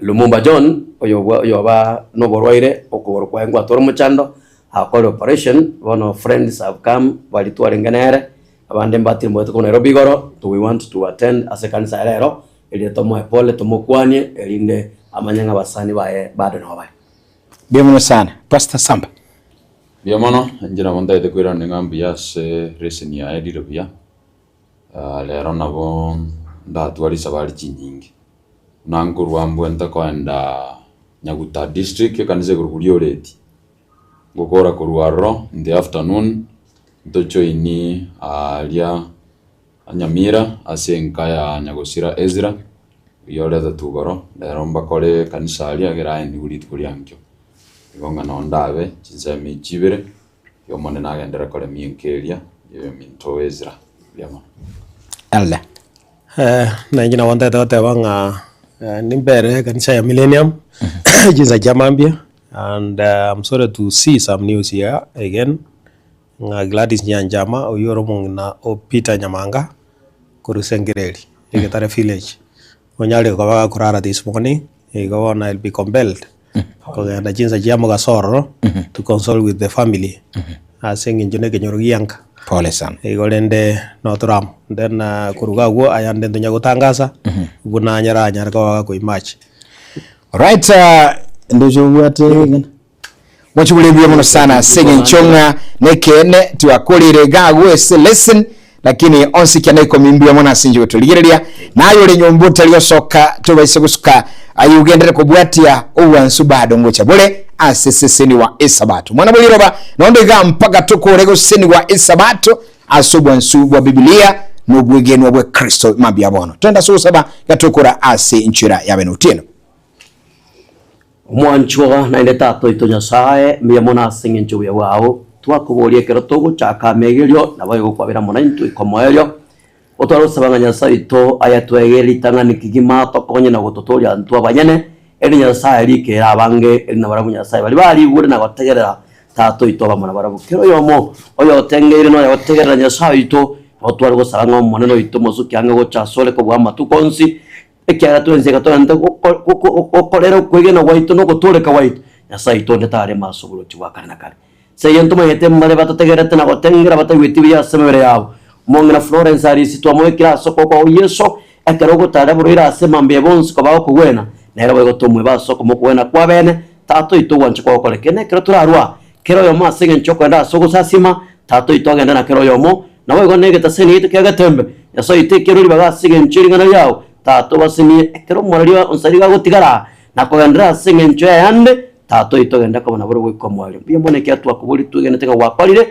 Lumumba John, oyobwa oyoba noborwaire okogoro kwaye ngwatore omochando, akore operation, bono friends have come baria twarenge nere, abande mbatirimboete korwa Nairobi igoro, to we want to attend ase ekanisa ya rero, erinde tomoe pole tomokwanie, erinde amanye ng'a abasani baye bado nabo bare. Mbuya mono sana Pastor Samba. Mbuya mono, inche nabo ntagete koirana ng'a mbuya ase lesson yaye rire buya. Rero nabo ndatware risabari chinyinge, buna nkorwa mbwente koenda Nyaguta district ekanisa igoro koria Oreti, ngokora korwa aroro in the afternoon ntojoini aaria Nyamira ase enka ya Nyagosira Ezra, oyio oretetwe igoro, rero mbakore ekanisa aria egere aenigwe rituko ria nkio. Igo ng'a nonde abe chinsemo echi ibere. Omonene agenderere koremia enka eria y'oyominto Ezra. Mbuya mono. Elder. Na inche nabo ntagete goteba ng'a nimbere ekanisa ya Millennium chinsa chia mambia and I'm sorry to see some news here again ng'a Gladys Nyanchama oywo ore omong'ina o Peter Nyamanga korwa Sengereri Egetare village onyarire koba gakorara this morning igo bono I'll be compelled kogenda chinsa chia mogaso ororo to console with the family ase eng'encho na ekenyoro gianka. Pole sana. Igo rende notore amo then korwa iga agwo ayande ntonya gotangasa buna nyaranyare koba gakoimachi. Alright, ndoche obwate Mochie bore mbuya mono sana ase eng'encho ng'a nekeene twakorire iga agwo ase lesson lakini onsi kianda ikomi mbuya mono ase inche gotorigereria naye ore nyomba otari gosoka tobaise gosuka aye ogenderere kobwatia obwansu bado ngocha bore ase seseni wa esabato mwana bwe riroba nonde iga mpaka tokore gosesenigwa esabato ase obwansu bwa bibilia na obwegenwa bwa Kristo mambia bono twende ase ogosaba gatokora ase enchera ya bene otieno. Omwanchwa naende Tata oito Nyasae, mbuya mono ase engencho y'obuya bwao. Twakoboria ekero togochaka amegerio, naboigo kwabera mono intwe ikomoerio. Otware gosaba ng'a Nyasae oito ayatwegerie ritang'ani kegima atokonye na gototooria intwe abanyene, erinde Nyasae rikere abange, erinde nabarabwo Nyasae baria barigure na gotegerera Tata oito abamo nabarabwo. Kera oyomo oyotengeire na oyogotegerera Nyasae oito, nabo tware gosaba ng'a Omonene oito mosuke ang'e gocha asore kobua amatuko onsi, Ekiagera twensi iga torente gokorera okwegena gwaito na ogotooreka gwaito. Nyasae oito onde tarema ase oboroti bwa kare na kare. Ase eyio ntomanyete mbare batotegerete na gotengera bataigweti buya ase emebere yabo. Omong'ina Florence Arisi twamoekire ase okoboko kwao Yeso, ekero ogotaria borwaire ase mambia bonsi koba gokogwena, nere boigo tomoebe ase okomokogwena kw'abeene, Tata oito ogwancha kwao gokore kende ekero torarwa kera oyomo ase engencho y'okogenda ase ogosasima, Tata oito agende na kera oyomo, naboigo negetaseni giaito kia getembe, Nyasae oito ekerwe ribaga ase engencho y'ering'ana riao, Tata obasenie ekero omoreri onsi riga agotigara aa, na kogenderera ase engencho y'ayande, Tata oito genda koba naborobwo goika omoerio. Mbuya mono ekiagera twakoboria twegenete ng'a gwakorire.